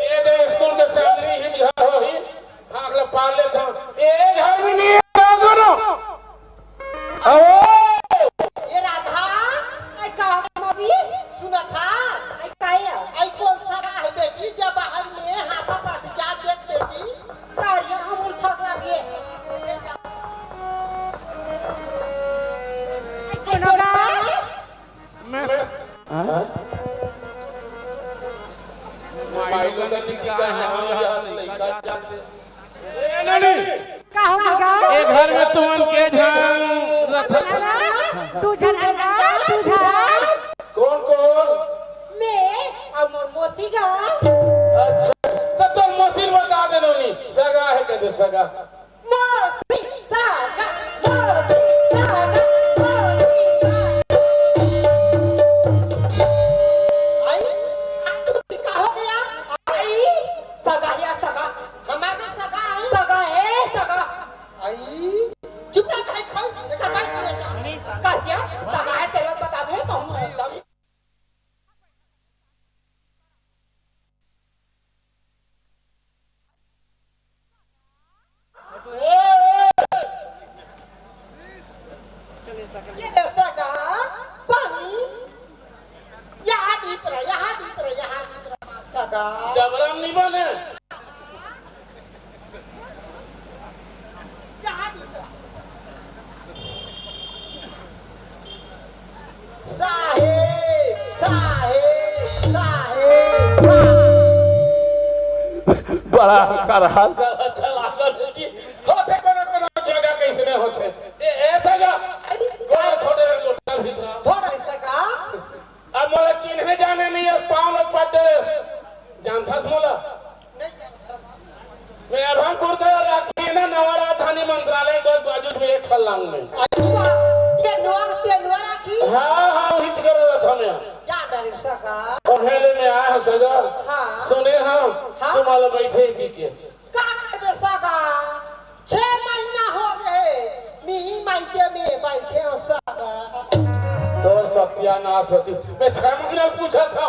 ये तो स्कूल के सैलरी ही दिहा होही, भाग ले पार ले था। ए घर में नहीं है, कौन कौन हो? अरे! ये राधा, आई का मौसी? सुना था? आई का है? आई कौन सा है बेटी, जब बाहर में हाथा पास जा देख बेटी। तारिया हम उड़ छक लगे। आई कोनो का? मैं, हाँ? माई लोगन के क्या है, यहाँ लइका जाते। ए, नहीं, नहीं। का हो गया? ए घर में तुमन के झन रथ। तू झन, तू झन। कौन, कौन? मैं और मोर मौसी गा। अच्छा, तो तुम मौसी बता दे नोनी, सगा है कहते सगा। मौसी सगा, मौसी सगा, मौसी सगा। आई, का हो गया? आई, सगा या सगा। हमारे सगा है। सगा है, सगा। आई, चुप रह, भाई, खाओ, एकर बाइट ले जा। कसिया, सगा है, तेल बता दो, तो हम एकदम। ये दे सगा, पानी, यहाँ डीप रहा, यहाँ डीप रहा, यहाँ डीप रहा, सगा। डबरा में नहीं बने। साहेब, साहेब, साहेब। बड़ा हल्का रहा। अच्छा लागल जी। होथे कोनो कोनो जगह कइसने होथे। ए, ए सगा, गोड़ थोड़े लोटा भीतरा। थोड़ा सा का? अब मोला चिन्हे जाने नहीं है, पाँव ल पद दे। जानथस मोला? मैं अभनपुर का राखी है ना, नवा राजधानी मंत्रालय के बाजू में एक ठन लांग में। अरे वाह, तेंदुआ, तेंदुआ राखी? हाँ, हाँ, वही करो था मैं। जा डरे सगा। पहले मैं आया हूँ सगा। हाँ। सुने हम, हाँ। तुम्हारा बैठे की के? का करबे सगा? छह महीना हो गए, मिही मायके में बैठे हो सगा। तोर सत्यानाश होती। मैं छह महीना पूछा था।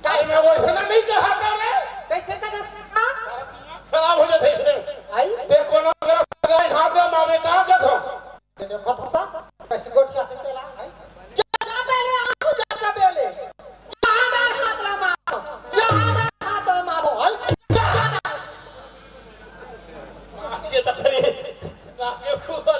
अरे मैं वैसे ना नहीं कहा था मैं। कैसे कहा सगा? खराब हो जाता इसने। आई? ते कोनो अगर सगा हाथ में मावे का कहता? देखो तो सा, कैसे गोठियाथे तेला, हैं? जा, जा बेले, आंखों जा, जा बेले। यहाँ डार हाथ ला मारो, यहाँ डार हाथ ला मारो, हैं? जा, जा, जा। आज के तकरी, आज के खुश हो।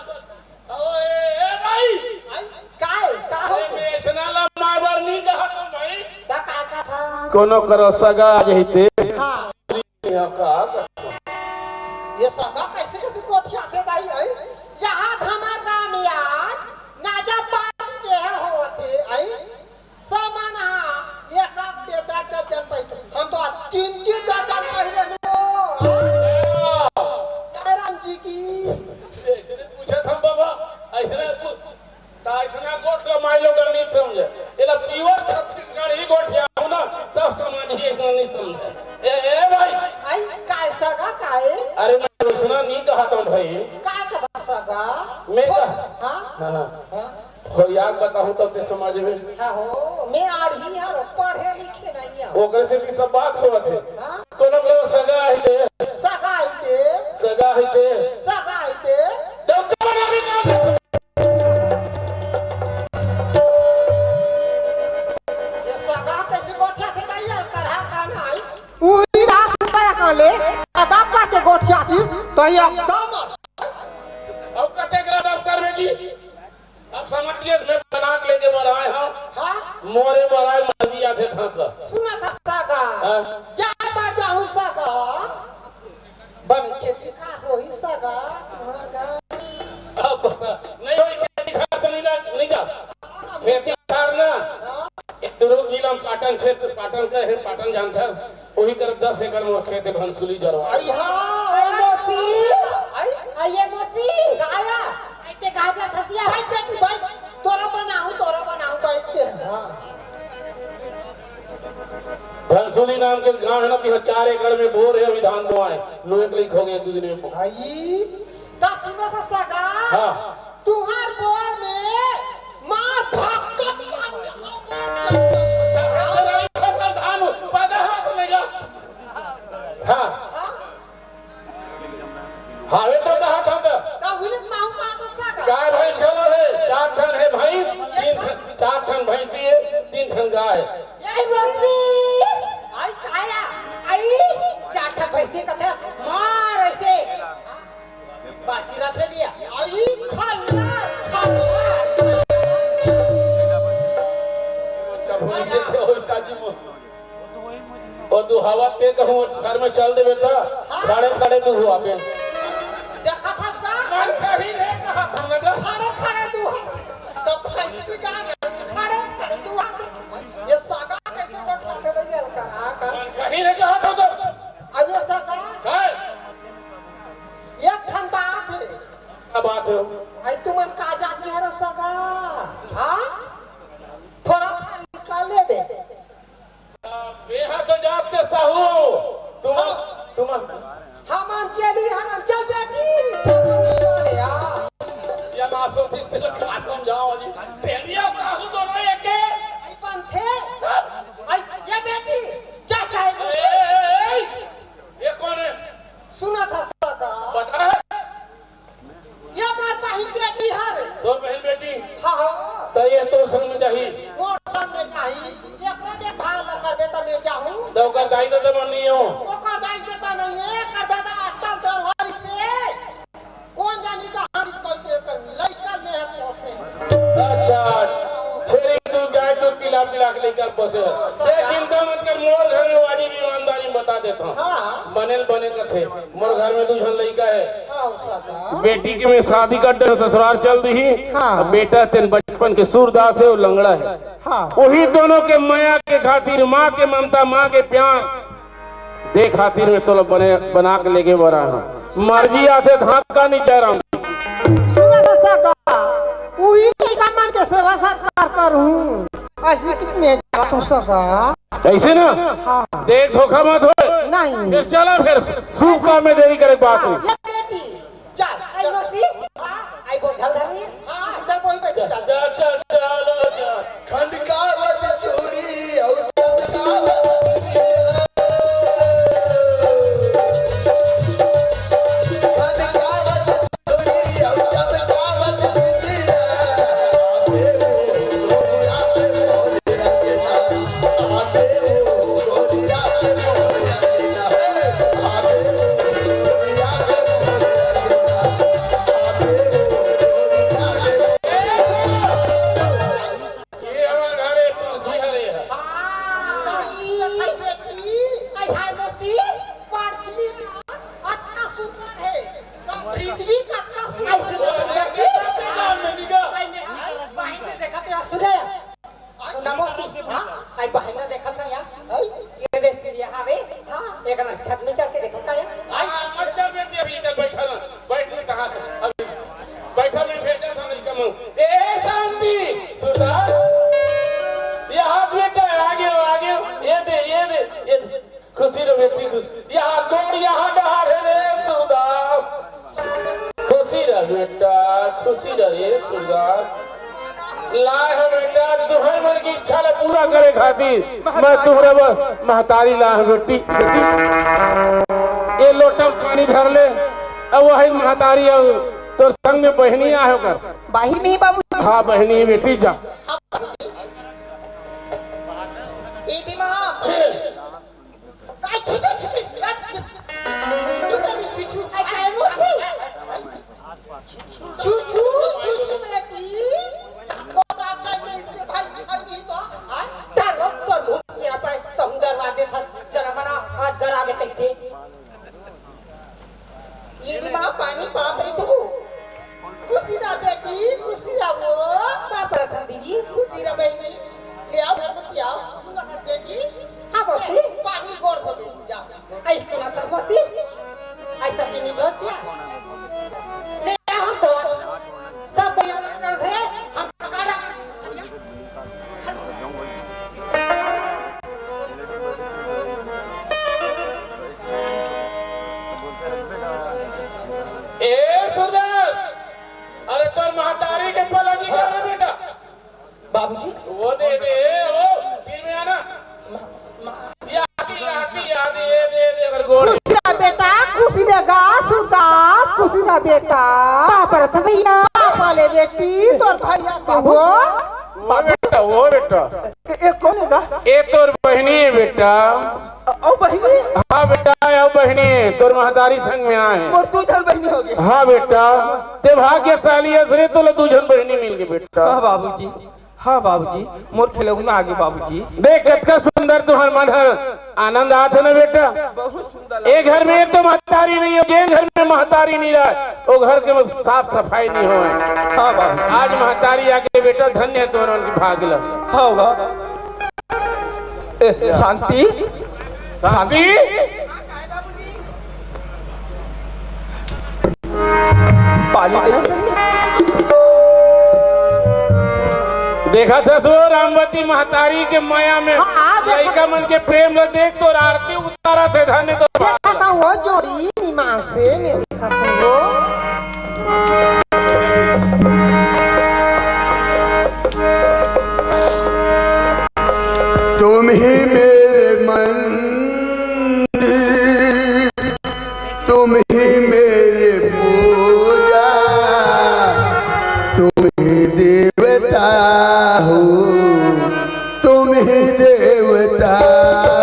ओ, ए, ए, भाई। हैं? काय, का हो अरे, गया? मैं ऐसे ना ला मार बार नहीं कहा था, भाई। क्या, का, का था? कोनो करो सगा आज ही ते। हाँ। यहाँ का आ गया। ये सगा कैसे कैसे गोठियाथे दाई, आई? यहाँ धमाका में यार, नाजा पार्टी के है होते, आई? सामान हाँ, एक आध डेढ़ दर्जन पैसे। हम तो आज तीन तीन दर्जन पहिरे लो। जयराम जी की। ऐसे नहीं पूछा था बाबा, ऐसे नहीं पूछ- त अइसना गोठ ल माई लोग नहीं समझे। एला pure छत्तीसगढ़ी गोठियाहू ना, तब समझही, अइसना नहीं समझे। ए, ए भाई। आई, काय सगा काय? अरे मैं अइसना नहीं कहत हूँ भाई। का कहा सगा? मैं कह- हाँ? हाँ, हाँ। हाँ? थोड़ी आग बताहूँ तब ते समझ में। हाँ हो, मैं आड़ही हर पढ़े लिखे नहीं हूँ। ओकरे से भी सब बात होत हे। हाँ? कोनो कोनो सगा ही ते। सगा ही ते। सगा ही ते। सगा ही ते। डौका बना भी काम। ये सगा कैसे गोठियाथे दाई यार, करहा का नाई? उही लाख रुपया का ले, आधा पाके गोठियाथिस, तो ये एकदम। अब कते का डब करबे जी? अब समझ गए, मैं बना के लेके बर आए हूँ। हाँ? मोरे बर आए, मर्जी आथे थाका। सुना था सगा। हाँ? जाए बर जाहूँ सगा। बने खेती खार होही सगा, तुम्हार घर। अब बता, नहीं होही खेती खार तो नहीं जा, नहीं जा। खेती खार ना, हाँ। एक दुर्ग जिला में पाटन क्षेत्र, पाटन का है, पाटन जानता है, वही कर दस एकड़ मोर खेत है, भनसुली जरवा। आई हाँ, आई मौसी। आई? आई ये मौसी। काया? आई ते कहा जा थसिया? भाई बेटी, भाई, तोरा बनाहूँ, तोरा बनाहूँ, बैठ के। हाँ। भनसुली नाम के गांव है ना, तिहा चार एकड़ में बोर है, अभी धान बोआए, लुए के लिए हो गए दो दिन में। आई, का सुनो था सगा? हाँ। तुहार बोर में मार भक्कत पानी। फसल धान पैदा हाथ में जा। हाँ। हाँ। हावे तो कहा था तो। का हुलत माहू का तो सगा? गाय भैंस घलो है, चार ठन है भैंस, तीन ठन, चार ठन भैंस दिए, तीन ठन गाय। ये मौसी। आई काया? आई चार ठन भैंसी कथे, मार ऐसे। बाल्टी रख ले दिया। आई खल्ला, खल्ला। जब वो देखे हो ताजी मो-, वो दुहावा ते कहूँ घर में चल दे बेटा, खड़े खड़े दुहवा पे। देखा था का? मन कहीं नहीं कहा था ना का? खड़े खड़े दुहा। तो भैंसी का ना, खड़े खड़े दुहा। ये सगा कैसे गोठियाथे नहीं हल्का रहा का? मन कहीं नहीं कहा था तो। अब ये सगा? काय? एक ठन बात है। का बात है? आई तुमन का जाति हरव सगा? हाँ? थोड़ा भारी का लेबे। मेहा तो जात के साहू। तुम, हाँ। तुम। हमन के लिए हरन चल बेटी, चल बेटी, यार। या मासूम चीज से का समझाओ जी। तेलिया साहू दोनों एक है। आई पंथे। आई ये बेटी, जा काहे ए, ए, ए, ये कौन है? सुना था सगा। बता। ये मोर बहिन बेटी हरे। तोर बहिन बेटी? हाँ, हाँ। त ये तोर संग में जाही? मोर संग में जाही। एकरो देखभाल करबे त मैं जाहूँ। त ओकर दाई ददा मन नहीं हो? ओकर दाई ददा नहीं है, एकर ददा अटल दरबारी से। कौन जानी कहाँ निकल के एकर लइका में है पोसे। अच्छा, छेरी दूध, गाय दूध पिला पिला के लइका पोसे। हाँ, ये चिंता मत कर, मोर घर में वाजिब ईमानदारी में बता देता हूँ। हाँ। बने ल बने कथे। मोर घर में दू झन लइका हे। हाँ, सगा। बेटी के मैं शादी कर डरेंव, ससुरार चल दिही। हाँ। अब बेटा तेन बचपन के सूरदास हे, वो लंगड़ा हे। हाँ। वही दोनों के मया के खातिर, माँ के ममता, माँ के प्यार दे खातिर मैं तोला बने, बना के लेगे बर आए हँव। मर्जी आथे धान का नहीं जय राम। सुन तो सगा, उही लइका मन के सेवा सत्कार करहूँ। अइसे कि मैं जात हँव सगा। अइसे ना? हाँ। देख, धोखा मत होय। नहीं। फिर चला, फिर शुभ काम में देरी करे के बात हाँ, नहीं। ये बेटी, चल, आई चल। मौसी, हाँ। आई बोझल धरी। हाँ, चल, वही बैठ, चल, चल। चल, चल, चलो, चल। खनकावत चूड़ी अउ चमकावत बिंदिया। खनकावत ये हमार घर एक परछी हरे है। हाँ, ई देखा बेटी, आई हाय मौसी, परछी ना, अतका सुंदर है। तो पृथ्वी कतका सुंदर है। ऐसे तो तुम देखते हैं। जान में निगाह। आई में, आई बहिन में देखा तो सुने। सुना मौसी, हाँ? आई बहिन में देखा था यार। आई? ये दे सीढ़िया हवे। हाँ। एक ना छत में चढ़ के देखो का यार। आई? हाँ, मत चढ़ बेटी, अभी इधर बैठा ना। बैठ में कहा था? अभी बैठा, मैं भेजा था नहीं कमाऊं। ए शांति, सुरदास, ये हाथ बेटा, आगे हो, आगे हो। ये दे, ये दे, ये दे। खुशी रह बेटी, खुश। यहाँ गोड़, यहाँ डहार है रे सुरदास। खुशी रह बेटा, खुशी रह रे सुरदास। लाए हो बेटा, तुहर मन की इच्छा ला पूरा करे खातिर मैं तुहरा बर महतारी लाए हो बेटी, बेटी। ये लोटा में पानी भर ले। अब वही महतारी, अब तोर संग में बहिनी आए हो कर। बहिनी बाबू। हाँ, बहिनी बेटी, जा। ए दिमा, पानी। आई, छु, छु, छु, छु, आई, छु, छु, छु, छु, आई, काय मौसी? छु, छु, छु, छु, बेटी। को बात आई गई इसलिए भाई, भाई नहीं तो, हाँ? तार वक्त तो भूत के आप आए, तो हम दरवाजे था, जरा मना, आज घर आ गए कैसे? ये रे माँ, पानी पाप रे तू। खुशी रह बेटी, खुशी रह वो। पाप रतन दीदी। खुशी रह बहिनी। ले आओ घर को, ले आओ। सुन ना बेटी। हाँ, मौसी। पानी गोड़ धो दे, जा। ऐसे ना चल, मौसी। ऐसा चीनी दोस्त या। ले आओ हम तो। सब तैयार से हम पका डाल। ए सुरदास, अरे तोर महतारी के पलगी कर रे बेटा। बाबूजी। वो दे दे, वो तीर में आना। मा-, मा-, या आती, या आती, या आती, ये दे दे, अगर गोड़। खुशी रह बेटा, खुशी रह गा, सुरदास, खुशी रह बेटा। पाँव परत हँव भैया। पाँव परे बेटी, तोर भैया के वो। वो बेटा, वो बेटा। ए, ए कोन हे गा? ए तोर बहिनी हे बेटा। अ, अउ बहिनी? हाँ बेटा, अउ बहिनी हे, तोर महतारी संग में आए हे। मोर दू झन बहिनी होगे। हाँ बेटा, ते भाग्यशाली हस रे, तोला दू झन बहिनी मिल गे बेटा। हाँ बाबूजी, हाँ बाबूजी, मोर खिलौना आगे बाबूजी। देख कतका सुंदर तुहर मन हर आनंद आत हे ना बेटा। बहुत सुंदर। ए घर में एक तो महतारी नहीं हे, जेन घर में महतारी नहीं रहय, ओ घर के साफ सफाई नहीं होय। हाँ बाबूजी। आज महतारी आगे बेटा, धन्य हे तोहर मन के भाग ला। हाँ बाबा। ए, शांति। शांति। पानी दे। देखत हस वो रामवती महतारी के मया में हाँ, देखत लइका मन के प्रेम ल देख, तोर आरती उतारत हे, धन्य तो देखत हँव वो जोड़ी निमास हे, मैं देखत हँव वो। तुम ही मेरे मंदिर, तुम ही मेरे पूजा, तुम ही देवता हो, तुम ही देवता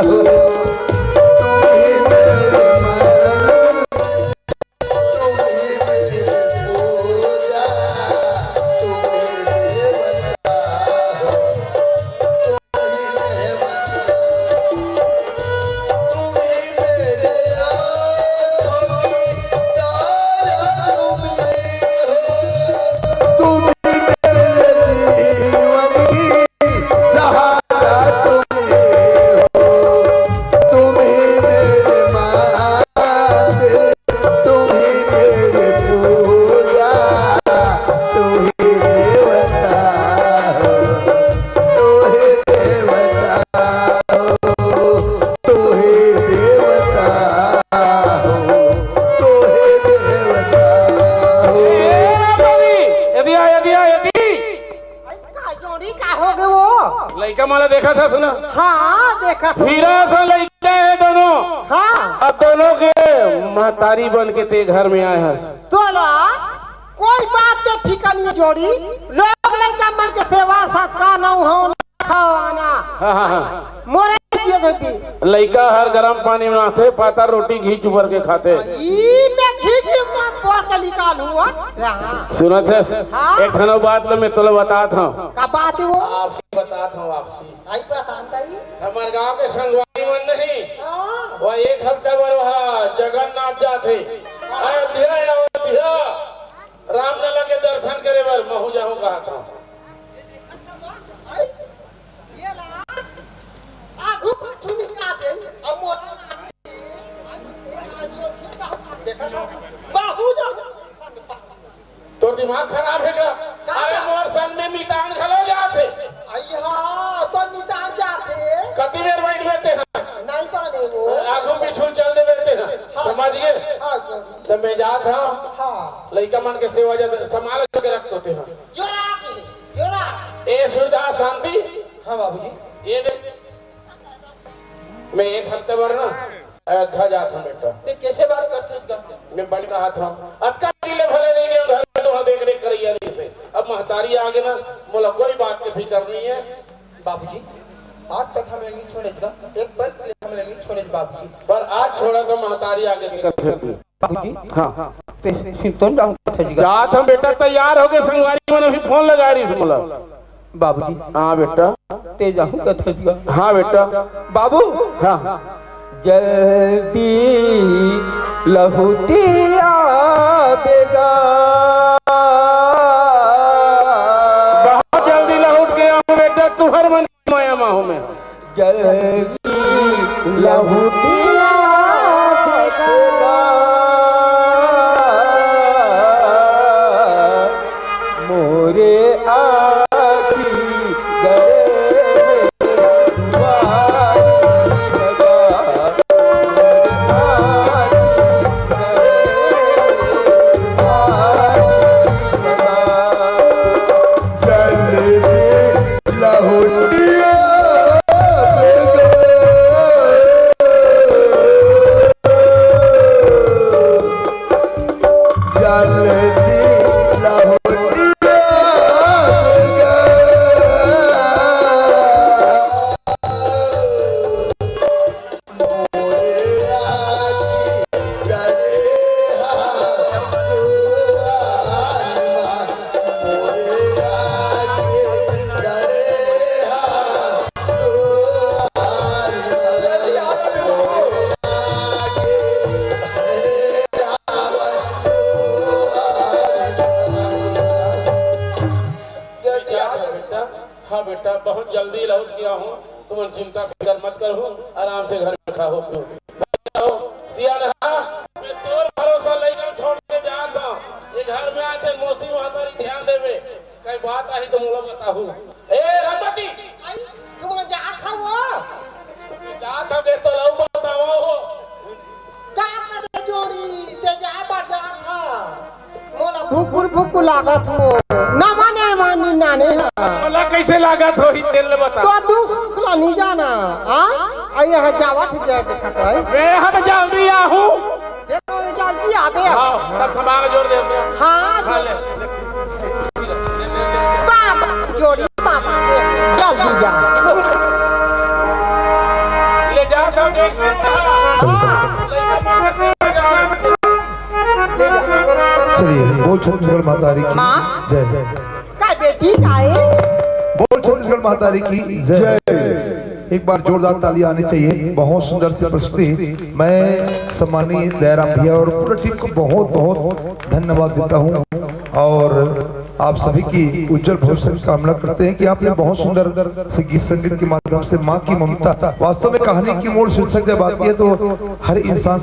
हो, तुम ही मेरे मंदिर। तुम ही मेरे जीवन की सहारा, तुम ही हो, तुम ही मेरे मात, तुम ही मेरे पूजा, तुम ही देवता हो, तुम ही देवता हो, तुम ही देवता हो, तुम ही देवता हो। ए, ए, बाबी, ए दिया, ए दिया, ए दी। का जोड़ी का हो गे वो? लइका मन ला देखत हस ना? हाँ, देखत हँव। हीरा सा लइका हे दोनों। हाँ। अब दोनों के महतारी बन के तें घर में आए हस। तोला कोई बात के फिकर नइ हे जोड़ी। लोग लइका मन के सेवा सत्कार नउ हो खावाना। हाँ, हाँ, हाँ। मोरे ये देखी। लइका हर गरम पानी में नहाथे, पातर रोटी घी चुबर के खाथे। ई में घी चुबर के निकालहूँ, हाँ। सुनत हस? हाँ। एक ठन अउ बात ल मैं तोला बतात हँव। का बात हे वो? आपसी बतात हँव, आपसी। आई बतात हँव। हमर गाँव के संगवारी मन नहीं, हाँ। वो एक हफ्ता बर वहाँ जगन्नाथ जाथे। हाँ। अयोध्या, अयोध्या, रामलला के दर्शन करे बर महूँ जाहूँ कहत हँव। ये देखत हस, आई, ये ला, आगू पाछू निकाल दे, अब मोर, आई, ये अयोध्या जाहूँ, देखत हस, महूँ जाहूँ। तोर दिमाग खराब हे का? का? अरे, मोर संग में मितान घलो जाथे। अइहा, तो मितान जाथे। कति बेर बइठ बेरते हैं? नहीं पाने वो। आगू पीछू चल दे बेरते हैं। हाँ। समझ गे? हाँ, जोड़ी। तो मैं जात हँव। हाँ। लइका मन के सेवा जब संभाल के रख देते हैं। जोरा के, जोरा। ए सूरदास, शांति। हाँ बाबूजी। ये देख, मैं एक हफ्ता बर ना अयोध्या जात हँव बेटा। ते कैसे बात करथस गा? मैं बन कहत हँव, अतका दिन ले भले नहीं गेंव घर में, तुँहर देख रेख करइया नहीं से। अब महतारी आगे ना, मोला कोई बात के फिकर नहीं हे। बाबूजी, आज तक हमला नहीं छोड़ेस गा, एक पल के लिए हमला नहीं छोड़ेस बाबूजी। पर आज छोड़त हँव, महतारी आगे नहीं कर सकती। बाबूजी, हाँ। ते सिरतोन जाहूँ कथस गा। जात हँव बेटा, तैयार होके संगवारी मन अभी फोन लगा रहिस मोला। बाबूजी। हाँ बेटा। ते जाहूँ कथस गा। हाँ बेटा। बाबू। हाँ। जल्दी लहुटिया बेगा। बहुत जल्दी लहुट के आहूँ बेटा, तुँहर मन माया मा हूँ मैं। जल्दी लहुटिया बेगा। मोरे आँखी गरे दुआरी लगा। हाँ बेटा, बहुत जल्दी लहुट के आहूँ, तुमन चिंता फिकर मत करहू, आराम से घर में खाहू पिहू। सियान, हाँ, मैं तोर भरोसा लइका छोड़ के जात हँव। ये घर में आते मौसी महतारी ध्यान देबे, कई बात आही तो मोला बताहू। ए रमबती! आई, तुम जात हव वो? जात हँव के तो लऊ बतावा हो। का करे जोड़ी, ते जाए बर जात हव? मोला भुकुर भुकुर लागत हो। ना माने मानी नाने ह। मोला कइसे लागत होही, तेल ले बता। तो दुख सुख ला नहीं जाना, हाँ? अइहा जावत हे जय देखत हे। मैं हर जल्दी आहूँ। देखो, जल्दी आबे। हाँ, सब सामान जोड़ दे। हाँ। हाँ, ले। बाबा, जोड़ी बाबा के, जल्दी जा। ले जा, सब देख ले। हाँ। ले जा। चलिए, बोल छत्तीसगढ़ महतारी की माँ। जय। का बेटी का है? बोल छत्तीसगढ़ महतारी की जय। एक बार जोरदार ताली आनी चाहिए। बहुत सुंदर सी प्रस्तुति। मैं सम्माननीय दयाराम भैया और पूरा टीम को बहुत बहुत धन्यवाद देता हूँ। और आप सभी की उज्जवल भविष्य की कामना करते हैं कि आपने बहुत सुंदर से गीत संगीत के माध्यम से माँ की ममता, वास्तव में कहानी की मूल शीर्षक जब आती है तो हर इंसान